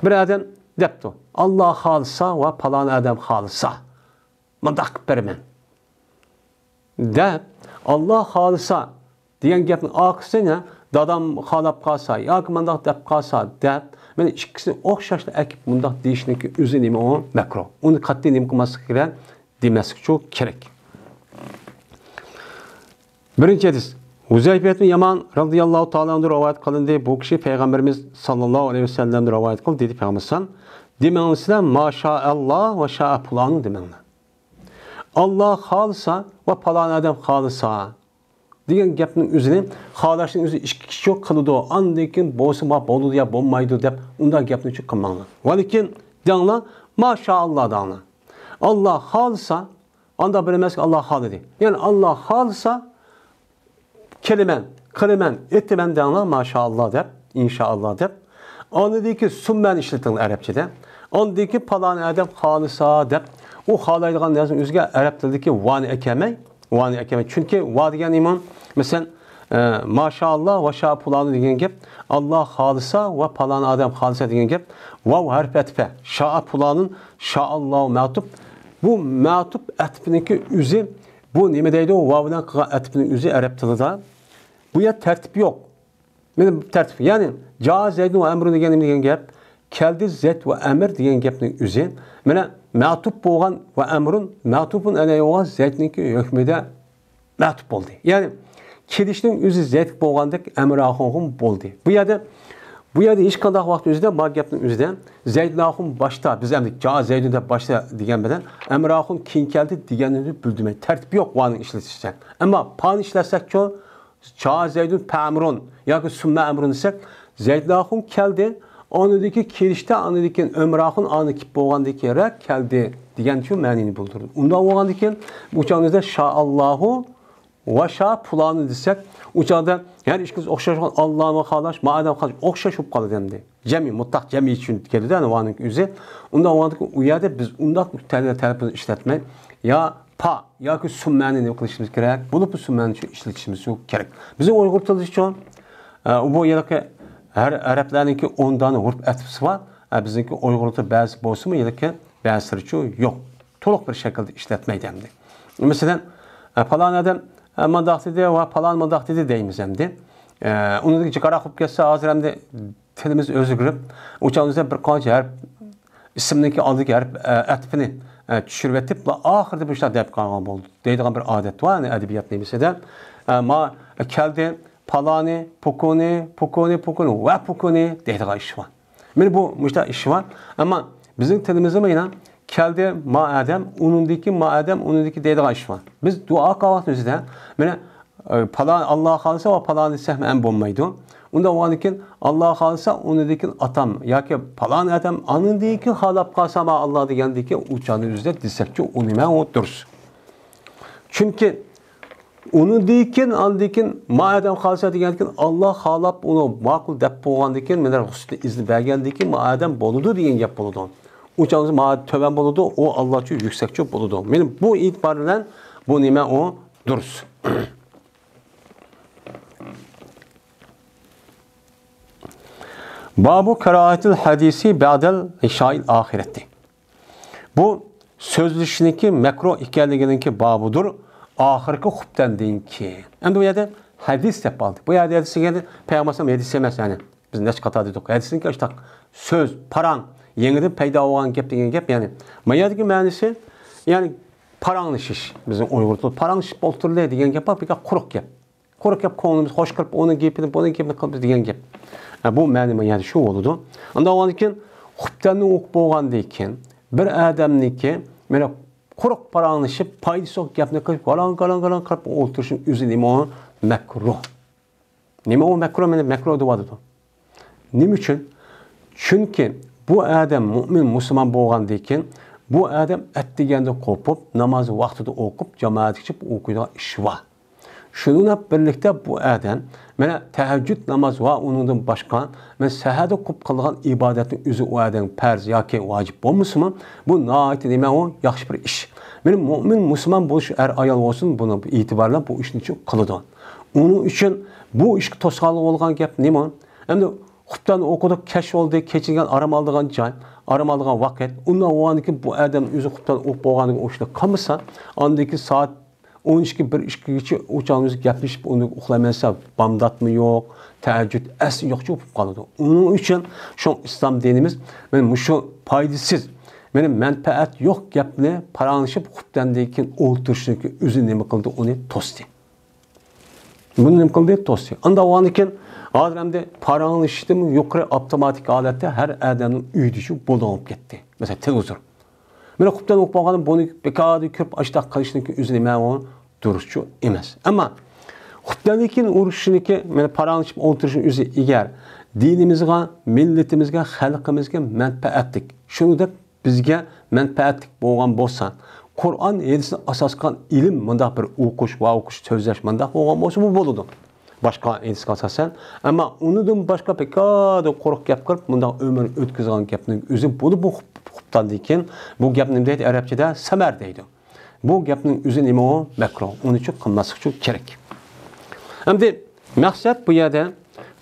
بىر ئادەم دەپتۇ، «ئاللا خالىسا ۋە پالان ئادەم خالىسا، مۇنداق قىلىپ بېرىمەن» دەپ، «ئاللا خالىسا» دېگەن گەپنىڭ ئارقىسىنى، «دادام خالاپ قالسا» ياكى «مۇنداق دەپ قالسا» دەپ، مانا ئىككىسىنى ئوخشاشلا ئەكىپ مۇنداق دېيىشنىڭكى ئۆزى نېمە ئۇ؟ مەكرۇھ. ئۇنى قەتئىي نېمە قىلماسلىق كېرەك؟ دېمەسلىكچۇ كېرەك. بىرىنچى ھەدىس. ھۇزەيپە ئىبن يامان رەزىياللاھۇ تائالا ئەنھۇ رىۋايەت قىلىندى. بۇ كىشى پەيغەمبىرىمىز ساللاللاھۇ ئەلەيھى ۋەسەللەمدىن رىۋايەت قىلدى، دېدى پەيغەمبىرىمىز، دېمەڭلار سىلەر، «ماشائاللا ۋە شائە پۇلانۇ» دېمەڭلار. «ئاللا خالىسا ۋە پالان ئادەم خالىسا» دېگەن گەپنىڭ ئۆزىنى، خالاشنىڭ ئۆزى ئىككى كىشى قىلىدۇ، ئاندىن كېيىن بولسا بولىدۇ يا بولمايدۇ دەپ ئۇنداق گەپنى چۈ قىلماڭلار. ۋەلىكىن دەڭلار، «ماشائاللا» دەڭلار. «ئاللا خالىسا»، ئاندا بىر ئەمەسكى، «ئاللا خالىدى». يەنى «ئاللا خالىسا، كېلىمەن، قىلىمەن، ئېتىمەن» دەڭلار، «ماشائاللا» دەپ، «ئىنشائاللا» دەپ. ئاندىن كېيىن سۈممەنى ئىشلىتىڭلار ئەرەبچىدە. ئاندىن كېيىن «پالان ئادەم خالىسا» دەپ، ئۇ خالايدىغان نەرسىنىڭ ئۆزىگە ئەرەب تىلىدىكى ۋانى ئەكەلمەي، ۋانى ئەكەلمەي. چۈنكى ۋا دېگەن نېمە؟ مەسىلەن، ئە، «ماشائاللا ۋە شائە پۇلانۇ» دېگەن گەپ، «ئاللا خالىسا ۋە پالان ئادەم خالىسا» دېگەن گەپ، ۋاۋ ھەرپى ئەتپە، «شائە پۇلانۇن، شائاللاھۇ مەتۇپ». بۇ مەتۇپ ئەتپىنىڭكى ئۆزى، بۇ نېمە دەيدۇ؟ ۋاۋ بىلەن قىلغان ئەتپىنىڭ ئۆزى ئەرەب تىلىدا. بۇ يەر تەرتىپ يوق. مانا تەرتىپ، يەنى، «جاء زەيدۇن ۋە ئەمرۇن» دېگەن نېمە دېگەن گەپ؟ «كەلدى زەيد ۋە ئەمىر» دېگەن گەپنىڭ ئۆزى، مانا، مەتۇپ بولغان «ۋە ئەمرۇن» مەتۇپۇن ئەلەيھى بولغان زەيدنىڭكى ھۆكمىدە مەتۇپ بولدى. يەنى، كېلىشنىڭ ئۆزى زەيدكە بولغاندەك ئەمر ئاخۇنغىمۇ بولدى. بۇ يەردە، بۇ يەردە ھېچقانداق ۋاقىت ئۆزىدە، ما گەپنىڭ ئۆزىدە، «زەيدۇن ئاخۇن باشتا»، بىز ئەمدى «جاء زەيدۇن» دەپ باشتا دېگەن بىلەن، «ئەمر ئاخۇن كېيىن كەلدى» دېگەننى بىلدۈرمەي، تەرتىپ يوق ۋانىڭ ئىشلىتىشتە. ئەمما پانى ئىشلەتسەكچۇ؟ «جاء زەيدۇن فەئەمرۇن» ياكى «سۈممە ئەمرۇن» دېسەك، «زەيدۇن ئاخۇن كەلدى، ئاندىن كېيىن كېلىشتە، ئاندىن كېيىن ئەمر ئاخۇن ئانا كېلىپ بولغاندىن كېيىنرەك كەلدى» دېگەن شۇ مەنىنى بىلدۈرىدۇ. ئۇنداق بولغاندىكىن، بۇ چاغدا شائاللاھۇ ۋە شائە پۇلانۇ دېسەك، ئۇ چاغدا ھەر ئىككىمىز ئوخشاش، «ئاللانى خالاش، ما ئادەم خالاش» ئوخشاش بولۇپ قالىدۇ ئەمدى. جەمئىي، مۇتلەق جەمئىي ئۈچۈن كېلىدۇ، يەنى ۋانىڭ ئۆزى. ئۇنداق بولغاندىكىن، ئۇ يەردە بىز ئۇنداق تەلەپپۇزنى ئىشلەتمەي، يا پا ياكى سۈممەنى نېمە قىلىشىمىز كېرەك؟ بولۇپمۇ سۈممەنى شۇ ئىشلىتىشىمىز شۇ كېرەك. بىزنىڭ ئۇيغۇر تىلىدىچۇ، ئە، بۇ ھېلىقى ھەر ئەرەبلەرنىڭكى ئون دانە ھۇرۇپ ئەتپىسى بار. ئە، بىزنىڭكى ئۇيغۇر تىلى بەزى بولسىمۇ، ھېلىقى بەزىلىرىچۇ يوق. تولۇق بىر شەكىلدە ئىشلەتمەيدۇ ئەمدى. مەسىلەن، ئە، پالان ئادەم، ئە، مۇنداق دېدى ۋە پالان مۇنداق دېدى دەيمىز ئەمدى. ئە، ئۇنىڭدىن جىقراق بولۇپ كەتسە، ھازىر ئەمدى تىلىمىز ئۆزگىرىپ، ئۇ چاغدا بىر قانچە ھەرپ، ئىسىمنىڭكى ئالدىدىكى ھەرپ، ئە، ئەتپىنى، ئە، چۈشۈرۈۋېتىپ، ئاخىرىدا مۇشۇنداق دەپ قالغان بولدى دەيدىغان بىر ئادەت بار، يەنى ئەدەبىيات نېمىسىدە. ئە، ما، كەلدى، پالانى، پۇكۇنى، پۇكۇنى، پۇكۇنى ۋە پۇكۇنى دەيدىغان ئىش بار. مانا بۇ مۇشۇنداق ئىش بار. ئەمما بىزنىڭ تىلىمىزدىمۇ يەنە كەلدى ما ئادەم، ئۇنىڭدىكى ما ئادەم، ئۇنىڭدىكى دەيدىغان ئىش بار. بىز دۇئا قىلغان ۋاقتىمىزدا مانا، ئە، پالان، ئاللا خالىسا ۋە پالان دېسەك ھەم بولمايدۇ. ئۇنداق بولغاندىن كېيىن، ئاللا خالىسا ئۇنىڭدىن كېيىن ئاتام ياكى پالان ئادەم، ئانىڭدىن كېيىن خالاپ قالسا ما ئاللا دېگەندىن كېيىن ئۇ چاغدا ئۆزىدە دېسەكچۇ، ئۇ نېمە، ئۇ دۇرۇس. چۈنكى ئۇنىڭدىن كېيىن، ئاندىن كېيىن ما ئادەم خالىسا دېگەندىن كېيىن، ئاللا خالاپ ئۇنى ماقۇل دەپ بولغاندىن كېيىن، مانا رۇخسىتى ئىزنى بەرگەندىن كېيىن ما ئادەم بولىدۇ دېگەن گەپ بولىدۇ. ئۇ چاغدا ما تۆۋەن بولىدۇ، ئۇ ئاللاچۇ يۈكسەكچۇ بولىدۇ. مانا بۇ ئېتىبار بىلەن بۇ نېمە، ئۇ دۇرۇس. بابۇ كاراھەتىل ھەدىسى بەدەل ئىشائىل ئاخىرەتى. بۇ سۆزلىشىشنىڭكى مەكرۇھ ئىكەنلىكىنىڭكى بابىدۇر، ئاخىرقى خۇپتەندىن كېيىن. ئەمدى بۇ يەردە ھەدىس دەپ ئالدى. بۇ يەردە ھەدىس دېگەندە پەيغەمبەر ھەدىس ئەمەس، يەنى بىز نەچچە قاتار دېدۇق. ھەدىسنىڭكى ئاشتاق سۆز، پاراڭ، يېڭىدىن پەيدا بولغان گەپ دېگەن گەپ، يەنى ما يەردىكى مەنىسى، يەنى پاراڭلىشىش. بىزنىڭ ئۇيغۇر تىلىدا پاراڭلىشىپ ئولتۇردى دېگەن گەپ بار، بىكار قۇرۇق گەپ. قۇرۇق گەپ، كۆڭلىمىز خوش قىلىپ، ئۇنىڭ گېپىنى، بۇنىڭ گېپىنى قىلىمىز دېگەن گەپ. ھە، بۇ مەنە يەنە شۇ بولىدۇ. ئاندىن ئۇنىڭدىن كېيىن خۇپتەننى ئوقۇپ بولغاندىن كېيىن، بىر ئادەمنىڭكى مانا قۇرۇق پاراڭلىشىپ، پايدىسى يوق گەپنى قىلىپ، گالاڭ، گالاڭ، گالاڭ قىلىپ ئولتۇرۇشنىڭ ئۆزى نېمە، ئۇ مەكرۇھ. نېمە ئۇ مەكرۇھ؟ مانا مەكرۇھ دەۋاتىدۇ. نېمە ئۈچۈن؟ چۈنكى بۇ ئادەم مۇئمىن، مۇسۇلمان بولغاندىن كېيىن، بۇ ئادەم ئەتىگەندە قوپۇپ، نامازنى ۋاقتىدا ئوقۇپ، جامائەتكە چىقىپ ئوقۇيدىغان ئىش بار. شۇنىڭ بىلەن بىرلىكتە بۇ ئادەم، مانا، تەھەججۇد ناماز ۋە ئۇنىڭدىن باشقا، مانا، سەھەردە قوپۇپ قىلغان ئىبادەتنىڭ ئۆزى ئۇ ئادەمگە پەرز ياكى ۋاجىپ بولمىسىمۇ، بۇ ناھايىتى نېمە، ئۇ ياخشى بىر ئىش. مانا، مۇئمىن، مۇسۇلمان بولۇش ئەر-ئايال بولسۇن، بۇنى ئېتىبارلاپ بۇ ئىشنى قىلىدۇ. ئۇنىڭ ئۈچۈن بۇ ئىشقا توسقانلىق بولغان گەپ نېمە؟ ئەمدى خۇپتەن ئوقۇدۇق، كەچ بولدى، كېچىگەن ئارام ئالىدىغان جاي، ئارام ئالىدىغان ۋاقىت. ئۇنداق بولغاندىن كېيىن بۇ ئادەم ئۆزى خۇپتەن ئوقۇپ بولغاندىن كېيىن ئۇ ئىشتا قالمىسا، ئاندىن كېيىن سائەت ئون ئىككى، بىر، ئىككىگىچە ئۇ چاغدا ئۆزى گەپلىشىپ، ئۇنى ئۇخلايمەن دېسە، بامداتمۇ يوق، تەھەججۇد ئەسلى يوقچە بولۇپ قالىدۇ. ئۇنىڭ ئۈچۈن شۇ ئىسلام دىنىمىز مانا مۇشۇ پايدىسىز، مانا مەنپەئەت يوق گەپنى پاراڭلىشىپ خۇپتەندىن كېيىن ئولتۇرۇشنىڭكى ئۆزى نېمە قىلدى؟ ئۇنى توستى. بۇنى نېمە قىلدى؟ توستى. ئانداق بولغاندىن كېيىن، ھازىر ئەمدى پاراڭلىشىشتىنمۇ يۇقىرى ئاپتوماتىك ھالەتتە ھەر ئادەمنىڭ ئۆيىدە شۇ بولىدىغان بولۇپ كەتتى. مەسىلەن، تېلېۋىزور. مانا خۇپتەن ئوقۇپ بولغاندا بۇنى بىكاردىن كۆرۈپ ئاشتاق قىلىشنىڭكى ئۆزى نېمە، ئۇ دۇرۇسچۇ ئېمەس. ئەمما خۇپتەندىن كېيىن ئۇرۇشنىكى، مانا پاراڭلىشىپ ئولتۇرۇشنىڭ ئۆزى ئەگەر دىنىمىزغا، مىللىتىمىزگە، خەلقىمىزگە مەنپەئەتلىك، شۇنىڭدەك بىزگە مەنپەئەتلىك بولغان بولسا، قۇرئان، ھەدىسنى ئاساس قىلغان ئىلىم، مۇنداق بىر ئوقۇش ۋە ئوقۇش، سۆزلەش مۇنداق بولغان بولسا، بۇ بولىدۇ. باشقا ھەدىسكە ئاساسەن. ئەمما ئۇنىڭدىن باشقا بىكاردىن قۇرۇق گەپ قىلىپ، مۇنداق ئۆمۈر ئۆتكۈزگەن گەپنىڭ ئۆزى بۇ، بۇ خۇپتەندىن كېيىن بۇ گەپنى نېمە دەيدۇ؟ ئەرەبچىدە سەمەر دەيدۇ. بۇ گەپنىڭ ئۆزى نېمە ئۇ؟ مەكرۇھ. ئۇنى چۈ قىلماسلىق ئۈچۈن كېرەك. ئەمدى مەقسەت بۇ يەردە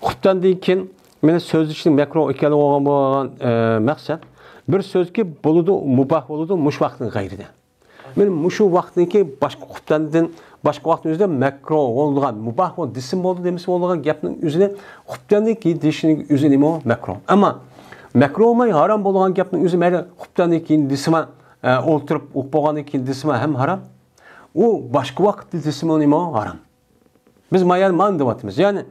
خۇپتەندىن كېيىن مانا سۆزلىشىشنىڭ مەكرۇھ ئىكەنلىكى بولغان، بولغان، ئە، مەقسەت بىر سۆزكى بولىدۇ، مۇباھ بولىدۇ، مۇشۇ ۋاقىتنىڭ غەيرىدە. مانا مۇشۇ ۋاقىتنىڭكى باشقا خۇپتەندىن باشقا ۋاقىتنىڭ ئۆزىدە مەكرۇھ بولىدىغان، مۇباھ بول دېسىمۇ بولىدۇ، دېمىسە بولىدىغان گەپنىڭ ئۆزىنى خۇپتەندىن كېيىن دېيىشنىڭ ئۆزى نېمە ئۇ؟ مەكرۇھ. ئەمما مەكرۇھ بولماي ھارام بولىدىغان گەپنىڭ ئۆزى مەيلى خۇپتەندىن كېيىن دېسىمۇ، ئە، ئولتۇرۇپ ئۇخلاپ بولغاندىن كېيىن دېسىمۇ ھەم ھارام. ئۇ باشقا ۋاقىتتا دېسىمۇ نېمە ئۇ؟ ھارام. بىز ما يەردە مانا دەۋاتىمىز. يەنى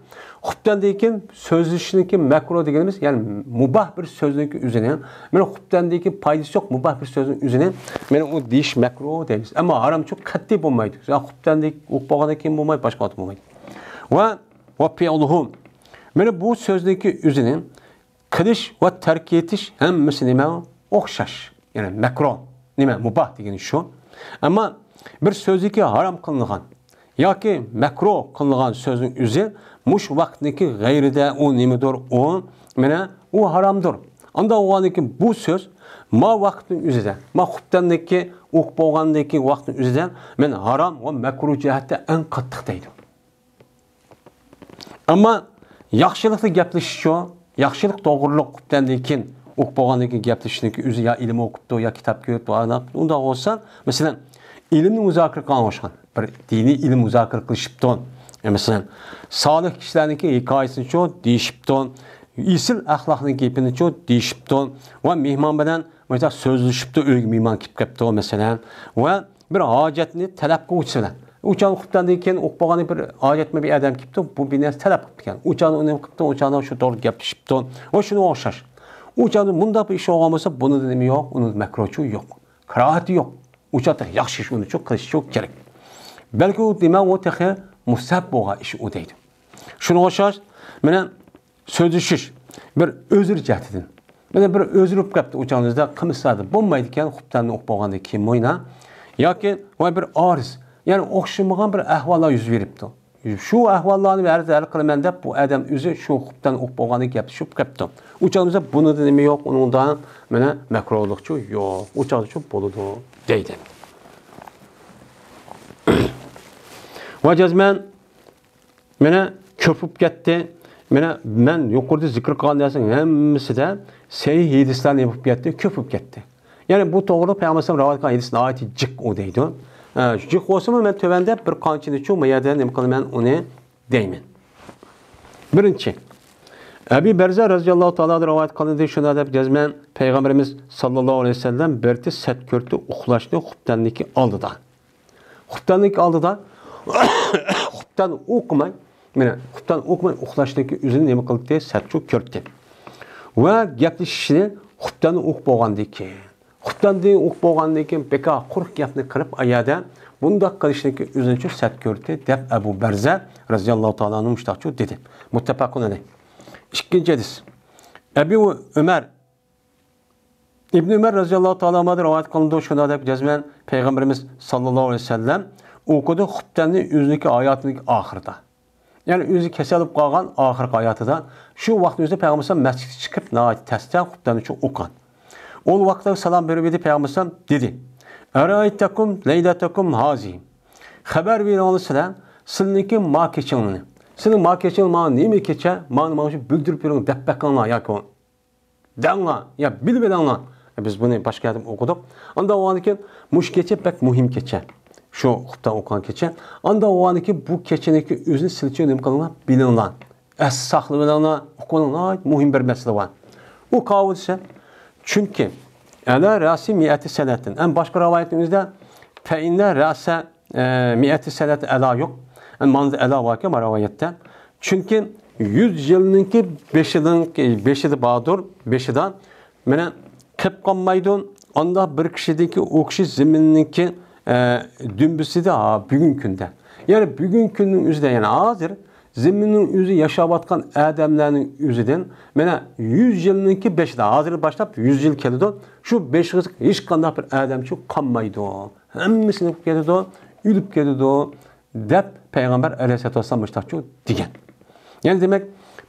خۇپتەندىن كېيىن سۆزلىشىشنىڭكى مەكرۇھ دېگىنىمىز، يەنى مۇباھ بىر سۆزنىڭكى ئۆزىنى، مانا خۇپتەندىن كېيىن پايدىسى يوق مۇباھ بىر سۆزنىڭ ئۆزىنى، مانا ئۇ دېيىش مەكرۇھ دەيمىز. ئەمما ھارامچۇ قەتئىي بولمايدۇ. يا خۇپتەندىن ئۇخلاپ بولغاندىن كېيىن بولمايدۇ، باشقا ۋاقىت بولمايدۇ. ۋە، ۋە فىئلۇھۇ. مانا بۇ سۆزنىڭكى ئۆزىنى قىلىش ۋە تەرك ئېتىش ھەممىسى نېمە؟ ئوخشاش. يەنى مەكرۇھ، نېمە، مۇباھ دېگىنى شۇ. ئەمما بىر سۆزدىكى ھارام قىلىنغان ياكى مەكرۇھ قىلىنغان سۆزنىڭ ئۆزى مۇشۇ ۋاقىتنىڭكى غەيرىدە ئۇ نېمىدۇر؟ ئۇ، مانا، ئۇ ھارامدۇر. ئانداق بولغاندىن كېيىن بۇ سۆز ما ۋاقىتنىڭ ئۆزىدە، ما خۇپتەندىكى ئۇخلاپ بولغاندىكى ۋاقىتنىڭ ئۆزىدە مانا ھارام ۋە مەكرۇھ جەھەتتە ئەڭ قاتتىق دەيدۇ. ئەمما ياخشىلىقتا گەپلىشىشچۇ، ياخشىلىق توغرۇلۇق خۇپتەندىن كېيىن، ئۇخلاپ بولغاندىن كېيىن گەپلىشىشنىڭكى ئۆزى يا ئىلىم ئوقۇپتۇ، يا كىتاب كۆرۈپتۇ، ئۇنداق بولسا، مەسىلەن، ئىلىمنى مۇزاكىرە قىلغان ئوخشىغان، بىر دىنىي ئىلىم مۇزاكىرە قىلىشىپتۇ. ئە، مەسىلەن، سالىھ كىشىلەرنىڭكى ھېكايىسىنىچۇ دېيىشىپتۇ، ئېسىل ئەخلاقنىڭ گېپىنىچۇ دېيىشىپتۇ ۋە مېھمان بىلەن مۇشۇنداق سۆزلىشىپتۇ، ئۆيگە مېھمان كېلىپ كەپتۇ، مەسىلەن، ۋە بىر ھاجەتنى تەلەپ قىلغۇچىسى بىلەن. ئۇ چاغدا خۇپتەندىن كېيىن ئۇخلاپ بولغان بىر ھاجەتمەن بىر ئادەم كېلىپتۇ، بۇ بىر نەرسە تەلەپ قىپتىكەن. ئۇ چاغدا ئۇ نېمە قىپتۇ، ئۇ چاغدا شۇ توغرا گەپلىشىپتۇ. ۋە شۇنىڭغا ئوخشاش. ئۇ چاغدا مۇنداق بىر ئىش بولغان بولسا، بۇنىڭدا نېمە يوق؟ ئۇنىڭدا مەكرۇچۇ يوق. كاراھىتى يوق. ئۇ چاغدا ياخشى ئىش ئۇنى شۇ قىلىشى شۇ كېرەك. بەلكى ئۇ دېمەڭ، ئۇ تېخى مۇستەھەپ بولغان ئىش ئۇ دەيدۇ. شۇنىڭغا ئوخشاش، مانا سۆزلىشىش بىر ئۆزرە جەھەتتىن. مانا بىر ئۆزرە بولۇپ قاپتۇ، ئۇ چاغدا قىلمىسا بولمايدىكەن، خۇپتەننى ئوقۇپ بولغاندىن كېيىن موينا. ياكى ۋاي بىر ئارىز، يەنى ئوخشىمىغان بىر ئەھۋاللار يۈز بېرىپتۇ. شۇ ئەھۋاللارنى ھەر ھەل قىلىمەن دەپ، بۇ ئادەم ئۆزى شۇ خۇپتەننى ئوقۇپ بولغاندىن كېيىن گەپلىشىپ قاپتۇ. ئۇ چاغدا بۇنىڭدا نېمە يوق، ئۇنىڭدا مانا مەكرۇھلۇقچۇ يوق، ئۇ چاغدىچۇ بولىدۇ دەيدۇ. ۋە جەزمەن مانا كۆپ بولۇپ كەتتى. مانا مەن يۇقىرىدا زىكىر قىلغان نەرسىنىڭ ھەممىسىدە سەھىھ ھەدىسلەر نېمە بولۇپ كەتتى؟ كۆپ بولۇپ كەتتى. يەنى بۇ توغرىلىق پەيغەمبەر ئەلەيھىسسالام رىۋايەت قىلغان ھەدىس ناھايىتى جىق ئۇ دەيدۇ. ئە، جىق بولسىمۇ مەن تۆۋەندە بىر قانچىنى شۇ مۇ يەردە نېمە قىلىمەن ئۇنى دەيمەن. بىرىنچى، ئەبى بەرزە رەزىياللاھۇ تائالا رىۋايەت قىلىندى، شۇنداق دەپ جەزمەن پەيغەمبىرىمىز ساللاللاھۇ ئەلەيھى ۋەسەللەم بىرتى سەت كۆردى ئۇخلاشنى خۇپتەننىكى ئالدىدا. خۇپتەننىكى ئالدىدا خۇپتەن ئوقۇماي، مانا خۇپتەن ئوقۇماي ئۇخلاشنىكى ئۆزىنى نېمە قىلدى؟ سەتچۇ كۆردى. ۋە گەپلىشىشنى خۇپتەننى ئوقۇپ بولغاندىن كېيىن، خۇپتەندىن ئوقۇپ بولغاندىن كېيىن بىكار قۇرۇق گەپنى قىلىپ ئايەدە بۇنداق قىلىشنىكى ئۆزىنىچۇ سەت كۆردى دەپ ئەبۇ بەرزە رەزىياللاھۇ تائالا ئەنھۇ مۇشتاقچۇ دېدى. مۇتتەپەقۇن ئەلەيھ. ئىككىنچى ھەدىس. ئەبى ئۆمەر ئىبن ئۆمەر رەزىياللاھۇ تائالا ئەنھۇدىن رىۋايەت قىلىنىدۇ، شۇنداق دەپ جەزمەن پەيغەمبىرىمىز ساللاللاھۇ ئەلەيھى ۋەسەللەم ئوقۇدى خۇپتەننى ئۆزىنىڭكى ھاياتىنىڭ ئاخىرىدا. يەنى ئۆزى كېسەل بولۇپ قالغان ئاخىرقى ھاياتىدا شۇ ۋاقىتنىڭ ئۆزىدە پەيغەمبەر ئەلەيھىسسالام مەسچىتكە چىقىپ ناھايىتى تەستە خۇپتەننى ئوقۇغان. ئۇ ۋاقىتتا سالام بېرىپ ئىدى، پەيغەمبەر ئەلەيھىسسالام دېدى: «ئەرەئەيتەكۇم لەيلەتەكۇم ھازىھى.» خەۋەر بېرىڭلار سىلەر، سىلىنىڭكى ما كېچىڭلارنى. سىلىنىڭ ما كېچىڭ مانا نېمە كېچە؟ مانا ماڭا شۇ بىلدۈرۈپ بېرىڭ دەپ بېقىڭلار ياكى دەڭلار، يا بىلىۋېلىڭلار. بىز بۇنى باشقا يەردىن ئوقۇدۇق. ئانداق بولغاندىكىن، مۇشۇ كېچە بەك مۇھىم كېچە. شۇ خۇپتەن ئوقۇغان كېچە. ئانداق بولغاندىكىن، بۇ كېچىنىڭكى ئۆزىنى سىلچە نېمە قىلىڭلار؟ بىلىڭلار. ئەستە ساقلىۋېلىڭلار، ئۇقۇۋېلىڭلار، ناھايىتى مۇھىم بىر مەسىلە بار. ئۇ قاۋۇ دېسە، چۈنكى ئەلا رەسى مىئەتى سەنەتىن. ئەمما باشقا رىۋايەتنىڭ ئۆزىدە، فەئىننە رەسە، ئە، مىئەتى سەنەتى ئەلا يوق. ئەمما مانىدا ئەلا باركەن، ما رىۋايەتتە. چۈنكى يۈز يىلنىڭكى بېشىنىڭ، بېشىدا باردۇر، بېشىدا. مانا قېپ قالمايدۇ. ئانداق بىر كىشىدىكى ئۇ كىشى زېمىننىڭكى، ئە، دۈمبىسىدە، ھا، بۈگۈنكى كۈندە. يەنى بۈگۈنكى كۈننىڭ ئۆزىدە، يەنى ھازىر زېمىننىڭ ئۆزى ياشاۋاتقان ئادەملەرنىڭ ئۆزىدىن، مانا يۈز يىلنىڭكى بېشىدا، ھازىر باشلاپ يۈز يىل كېلىدۇ. شۇ بېشىغا ھېچقانداق بىر ئادەمچۇ قالمايدۇ. ھەممىسى نېمە كېتىدۇ؟ ئۆلۈپ كېتىدۇ. دەپ پەيغەمبەر ئەلەيھىسسالاتۇ ۋەسسالام مۇشۇنداقچۇ دېگەن. يەنى دېمەك،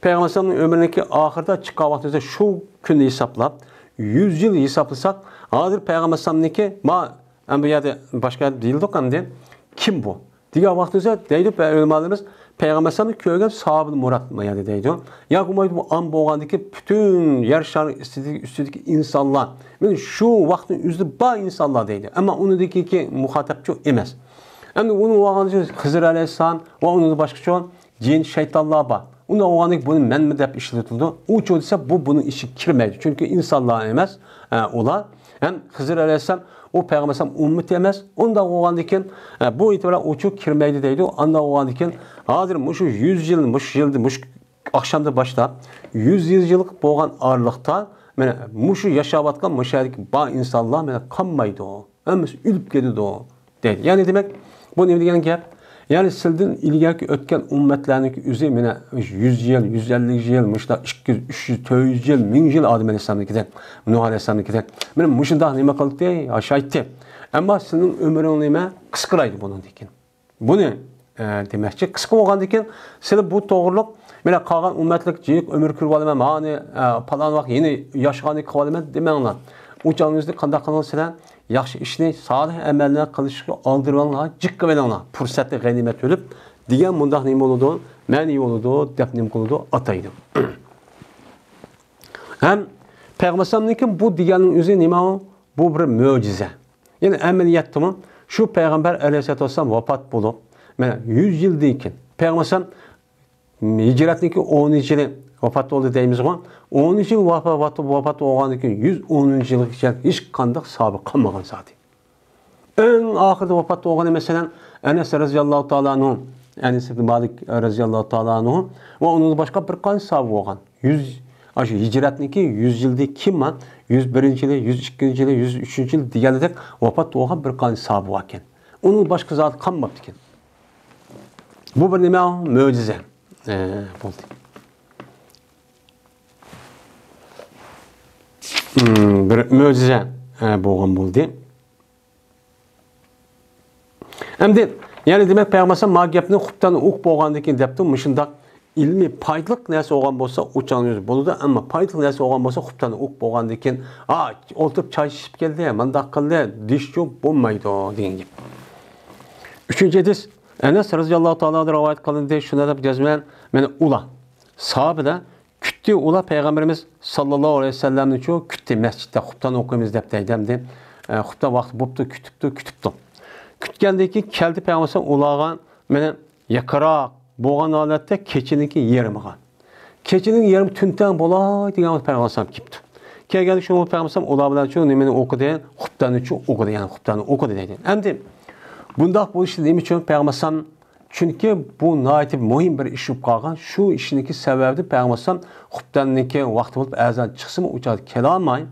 پەيغەمبەر ئەلەيھىسسالامنىڭ ئۆمرىنىڭكى ئاخىرىدا چىققان ۋاقتىدا شۇ كۈننى ھېسابلاپ، يۈز يىل ھېسابلىساق، ھازىر پەيغەمبەر ئەلەيھىسسالامنىڭكى، ما، ئەمدى بۇ يەردە باشقا يەردە دېيىلدۇق ئەمدى، كىم بۇ؟ دېگەن ۋاقتىمىزدا دەيدۇ ئۆلىمالىرىمىز، پەيغەمبەر ئەلەيھىسسالامنى كۆرگەن ساھابىنى مۇراد ما يەردە دەيدۇ. ياكى بولمايدۇ بۇ ئام بولغاندىكى پۈتۈن يەر شارى ئۈستىدىكى، ئۈستىدىكى ئىنسانلار، مانا شۇ ۋاقىتنىڭ ئۆزىدە بار ئىنسانلار دەيدۇ. ئەمما ئۇنىڭدىكى مۇخاتەپچۇ ئەمەس. ئەمدى ئۇنى ئويغانغىچە خىزىر ئەلەيھىسسالام ۋە ئۇنىڭدىن باشقىچۇ جىن، شەيتانلار بار. ئۇنى ئويغاندىكى بۇنى مەنمۇ دەپ ئىشلىتىلىدۇ. ئۇچۇ دېسە بۇ بۇنىڭ ئىچىگە كىرمەيدۇ. چۈنكى ئىنسانلار ئەمەس، ئە، ئۇلار. ھەم خىزىر ئەلەيھىسسالام ئۇ پەيغەمبەر ئەلەيھىسسالام ئۈممىتى ئەمەس. ئۇنداق بولغاندىكىن، ئە، بۇ ئېتىبار ئۇچۇ كىرمەيدۇ دەيدۇ. ئانداق بولغاندىكىن ھازىر مۇشۇ يۈز يىل، مۇشۇ يىلدا، مۇشۇ ئاخشامدا باشلاپ، يۈز يىل يىللىق بولغان ئارىلىقتا، مانا مۇشۇ ياشاۋاتقان مۇشۇ يەردىكى بار ئىنسانلار مانا قالمايدۇ. ھەممىسى ئۆلۈپ كېتىدۇ. دەيدۇ. يەنى دېمەك، بۇ نېمە دېگەن گەپ؟ يەنى سىلدىن ئىلگەركى ئۆتكەن ئۈممەتلەرنىڭكى ئۆزى مانا يۈز يىل، يۈز ئەللىك يىل، مۇشۇنداق ئىككى يۈز، ئۈچ يۈز، تۆت يۈز يىل، مىڭ يىل ئادەم ئەلەيھىسسالامنىڭكىدەك، نۇھ ئەلەيھىسسالامنىڭكىدەك. مانا مۇشۇنداق نېمە قىلدى، ياشايتتى. ئەمما سېنىڭ ئۆمرۈڭ نېمە؟ قىسقىرايدۇ بۇنىڭدىن كېيىن. بۇنى، ئە، دېمەكچى، قىسقا بولغاندىن كېيىن، سىلى بۇ توغرىلىق، مانا قالغان ئۈممەتلىك جىق ئۆمۈر كۆرۈۋالىمەن، مانى، ئە، پالان ۋاقىت يەنە ياشىغاننى قىلىۋالىمەن دېمەڭلار. ئۇ چاغنىڭ ئۆزىدە قانداق قىلىڭ سىلەر؟ ياخشى ئىشنى، سالىھ ئەمەلنى قىلىشقا ئالدىرىۋالىڭلار، جىق قىلىۋېلىڭلار. پۇرسەتنى غەنىيمەت بىلىپ دېگەن مۇنداق نېمە بولىدۇ؟ مەنئى بولىدۇ دەپ نېمە قىلىدۇ؟ ئاتايدۇ. ھەم پەيغەمبەر ئەلەيھىسسالامنىڭكى بۇ دېگەننىڭ ئۆزى نېمە ئۇ؟ بۇ بىر مۆجىزە. يەنى ئەمەلىيەتتىمۇ شۇ پەيغەمبەر ئەلەيھىسسالاتۇ ۋەسسالام ۋاپات بولۇپ، مانا يۈز يىلدىن كېيىن پەيغەمبەر ئەلەيھىسسالام ھىجرەتنىڭكى ئونىنچى يىلى ۋاپات بولدى دەيمىزغۇ. ئونىنچى يىل ۋاپات، ۋاپات، ۋاپات بولغاندىن كېيىن يۈز ئونىنچى يىلغىچە ھېچقانداق ساھابە قالمىغان زادى. ئەڭ ئاخىرىدا ۋاپات بولغىنى، مەسىلەن، ئەنەس رەزىياللاھۇ تائالا ئەنھۇ، ئەنەس ئىبن مالىك رەزىياللاھۇ تائالا ئەنھۇ ۋە ئۇنىڭدىن باشقا بىر قانچە ساھابە بولغان. يۈز، ئاشۇ ھىجرەتنىڭكى يۈز يىلدىن كېيىن، يۈز بىرىنچى يىلى، يۈز ئىككىنچى يىلى، يۈز ئۈچىنچى يىلى دېگەندەك ۋاپات بولغان بىر قانچە ساھابە باركەن. ئۇنىڭ باشقا زادى قالماپتىكەن. بۇ بىر نېمە؟ مۆجىزە، ئە، بولدى. مم، بىر مۆجىزە، ئە، بولغان بولدى. ئەمدى، يەنى دېمەك، پەيغەمبەر ئەلەيھىسسالام ما گەپنى خۇپتەن ئوقۇپ بولغاندىن كېيىن دەپتۇ، مۇشۇنداق ئىلمىي پايدىلىق نەرسە بولغان بولسا، ئۇچاڭ يۈز بولىدۇ، ئەمما پايدىلىق نەرسە بولغان بولسا، خۇپتەن ئوقۇپ بولغاندىن كېيىن، ھا، ئولتۇرۇپ چاي ئىچىپ كەلدى، مۇنداق قىلدى، دېيىشچۇ بولمايدۇ، دېگەن گەپ. ئۈچىنچى ھەدىس، ئەنەس رەزىياللاھۇ تائالا ئانھۇدىن رىۋايەت قىلىندى، شۇنى دەپ جەزمەن، مانا ئۇلار، ساھابىلەر، كۈتتى ئۇلار پەيغەمبىرىمىز ساللاللاھۇ ئەلەيھى ۋەسەللەمنىچۇ، كۈتتى مەسچىتتە خۇپتان ئوقۇيمىز دەپ دەيدۇ ئەمدى. ئە، خۇپتان ۋاقتى بوپتۇ، كۈتۈپتۇ، كۈتۈپتۇ. كۈتكەندىن كېيىن كەلدى پەيغەمبەر ئۇلارغا، مانا يېقىنراق بولغان ھالەتتە كېچىنىڭكى يېرىمىغا. كېچىنىڭ يېرىمى تۈنتەڭ بولاي دېگەن پەيغەمبەر كېلىپتۇ. كەلگەندە شۇ پەيغەمبەر ئۇلار بىلەنچۇ نېمىنى ئوقۇدى؟ خۇپتاننىچۇ ئوقۇدى، يەنى خۇپتاننى ئوقۇدى دەيدۇ. ئەمدى بۇنداق بولۇشى نېمە ئۈچۈن پەيغەمبەر چۈنكى بۇ ناھايىتى مۇھىم بىر ئىش بولۇپ قالغان. شۇ ئىشنىڭكى سەۋەبىدىن پەيغەمبەر ئۇستام خۇپتەننىڭكى ۋاقتى بولۇپ، ئەزان چىقسىمۇ ئۇ چاغدا كېلەلمەي.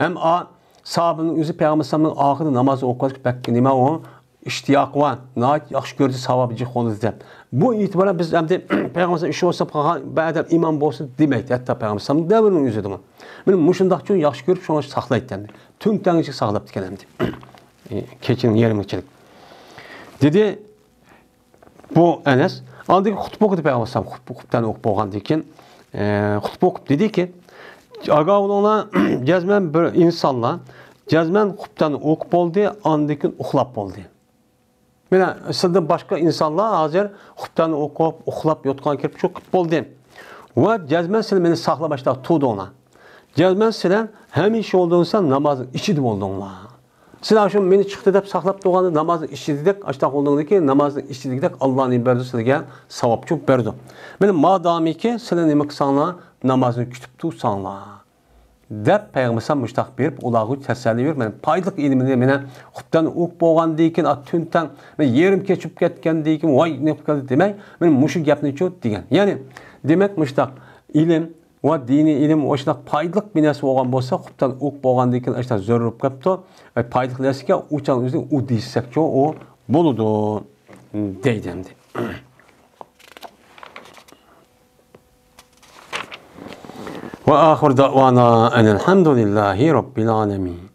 ھەم ئا، ساھابىنىڭ ئۆزى پەيغەمبەر ئۇستامنىڭ ئارقىدا ناماز ئوقۇۋاتقان بەك نېمە ئۇ، ئىشتىياقى بار، ناھايىتى ياخشى كۆردى، ساۋابى جىق بولدى دەپ. بۇ ئېتىبارەن بىز ئەمدى پەيغەمبەر ئۇستام ئىش بولسا قالغان بەدەم ئىمام بولسۇن دېمەيدۇ. ھەتتا پەيغەمبەر ئۇستامنىڭ دەۋرىنىڭ ئۆزىدىمۇ. مانا مۇشۇنداق چوڭ ياخشى كۆرۈپ، شۇڭا ساقلايتتى ئەمدى. تۈنتەڭگىچە ساقلاپتىكەن ئەمدى. كېچىنىڭ يېرىمىچىلىك. دېدى، بۇ ئەنەس، ئاندىن كېيىن خۇتبە ئوقۇدى پەيغەمبەر ئەلەيھىسسالام، خۇتبە، خۇپتاننى ئوقۇپ بولغاندىن كېيىن، ئە، خۇتبە ئوقۇپ دېدىكى، ئاگاھ بولۇڭلار، جەزمەن بىر ئىنسانلار جەزمەن خۇپتاننى ئوقۇپ بولدى، ئاندىن كېيىن ئۇخلاپ بولدى. مانا سىلەردىن باشقا ئىنسانلار ھازىر خۇپتاننى ئوقۇپ، ئۇخلاپ ياتقان كىرىپ شۇ قىپ بولدى. ۋە جەزمەن سىلەر مېنى ساقلاپ ئاشتاق تۇردۇڭلار. جەزمەن سىلەر ھەمىشە بولدۇڭلار نامازنىڭ ئىچىدە بولدۇڭلار. سىلەر شۇ مېنى چىقتى دەپ ساقلاپ تۇرغاندا نامازنىڭ ئىچىدىدەك، ئاشتاق بولدۇڭلىكى نامازنىڭ ئىچىدىدەك ئاللا نېمە بەردى سىلەرگە؟ ساۋابچۇ بەردى. مانا مادامىكى سىلەر نېمە قىلساڭلار، نامازنى كۈتۈپ تۇرساڭلار. دەپ پەيغەمبەر ئەلەيھىسسالام مۇشۇنداق بېرىپ ئۇلارغا تەسەللى بېرىپ، مانا پايدىلىق ئىلىمنى مانا خۇپتاننى ئوقۇپ بولغاندىن كېيىن، ئا، تۈنتەڭ، مانا يېرىم كېچە بولۇپ كەتكەندىن كېيىن، ۋاي، نېمە قىلدى دېمەي، مانا مۇشۇ گەپنىچۇ دېگەن. يەنى، دېمەك، مۇشۇنداق ئىلىم ۋە دىنىي ئىلىم ۋە شۇنداق پايدىلىق بىر نەرسە بولغان بولسا، خۇپتان ئوقۇپ بولغاندىن كېيىن، ئاشۇنداق زۆرۈر بولۇپ قاپتۇ. ئە، پايدىلىق نەرسىكەن، ئۇ چاغ ئۆزى ئۇ دېسەكچۇ، ئۇ بولىدۇ، دەيدۇ ئەمدى. وآخر دعوانا أن الحمد لله رب العالمين.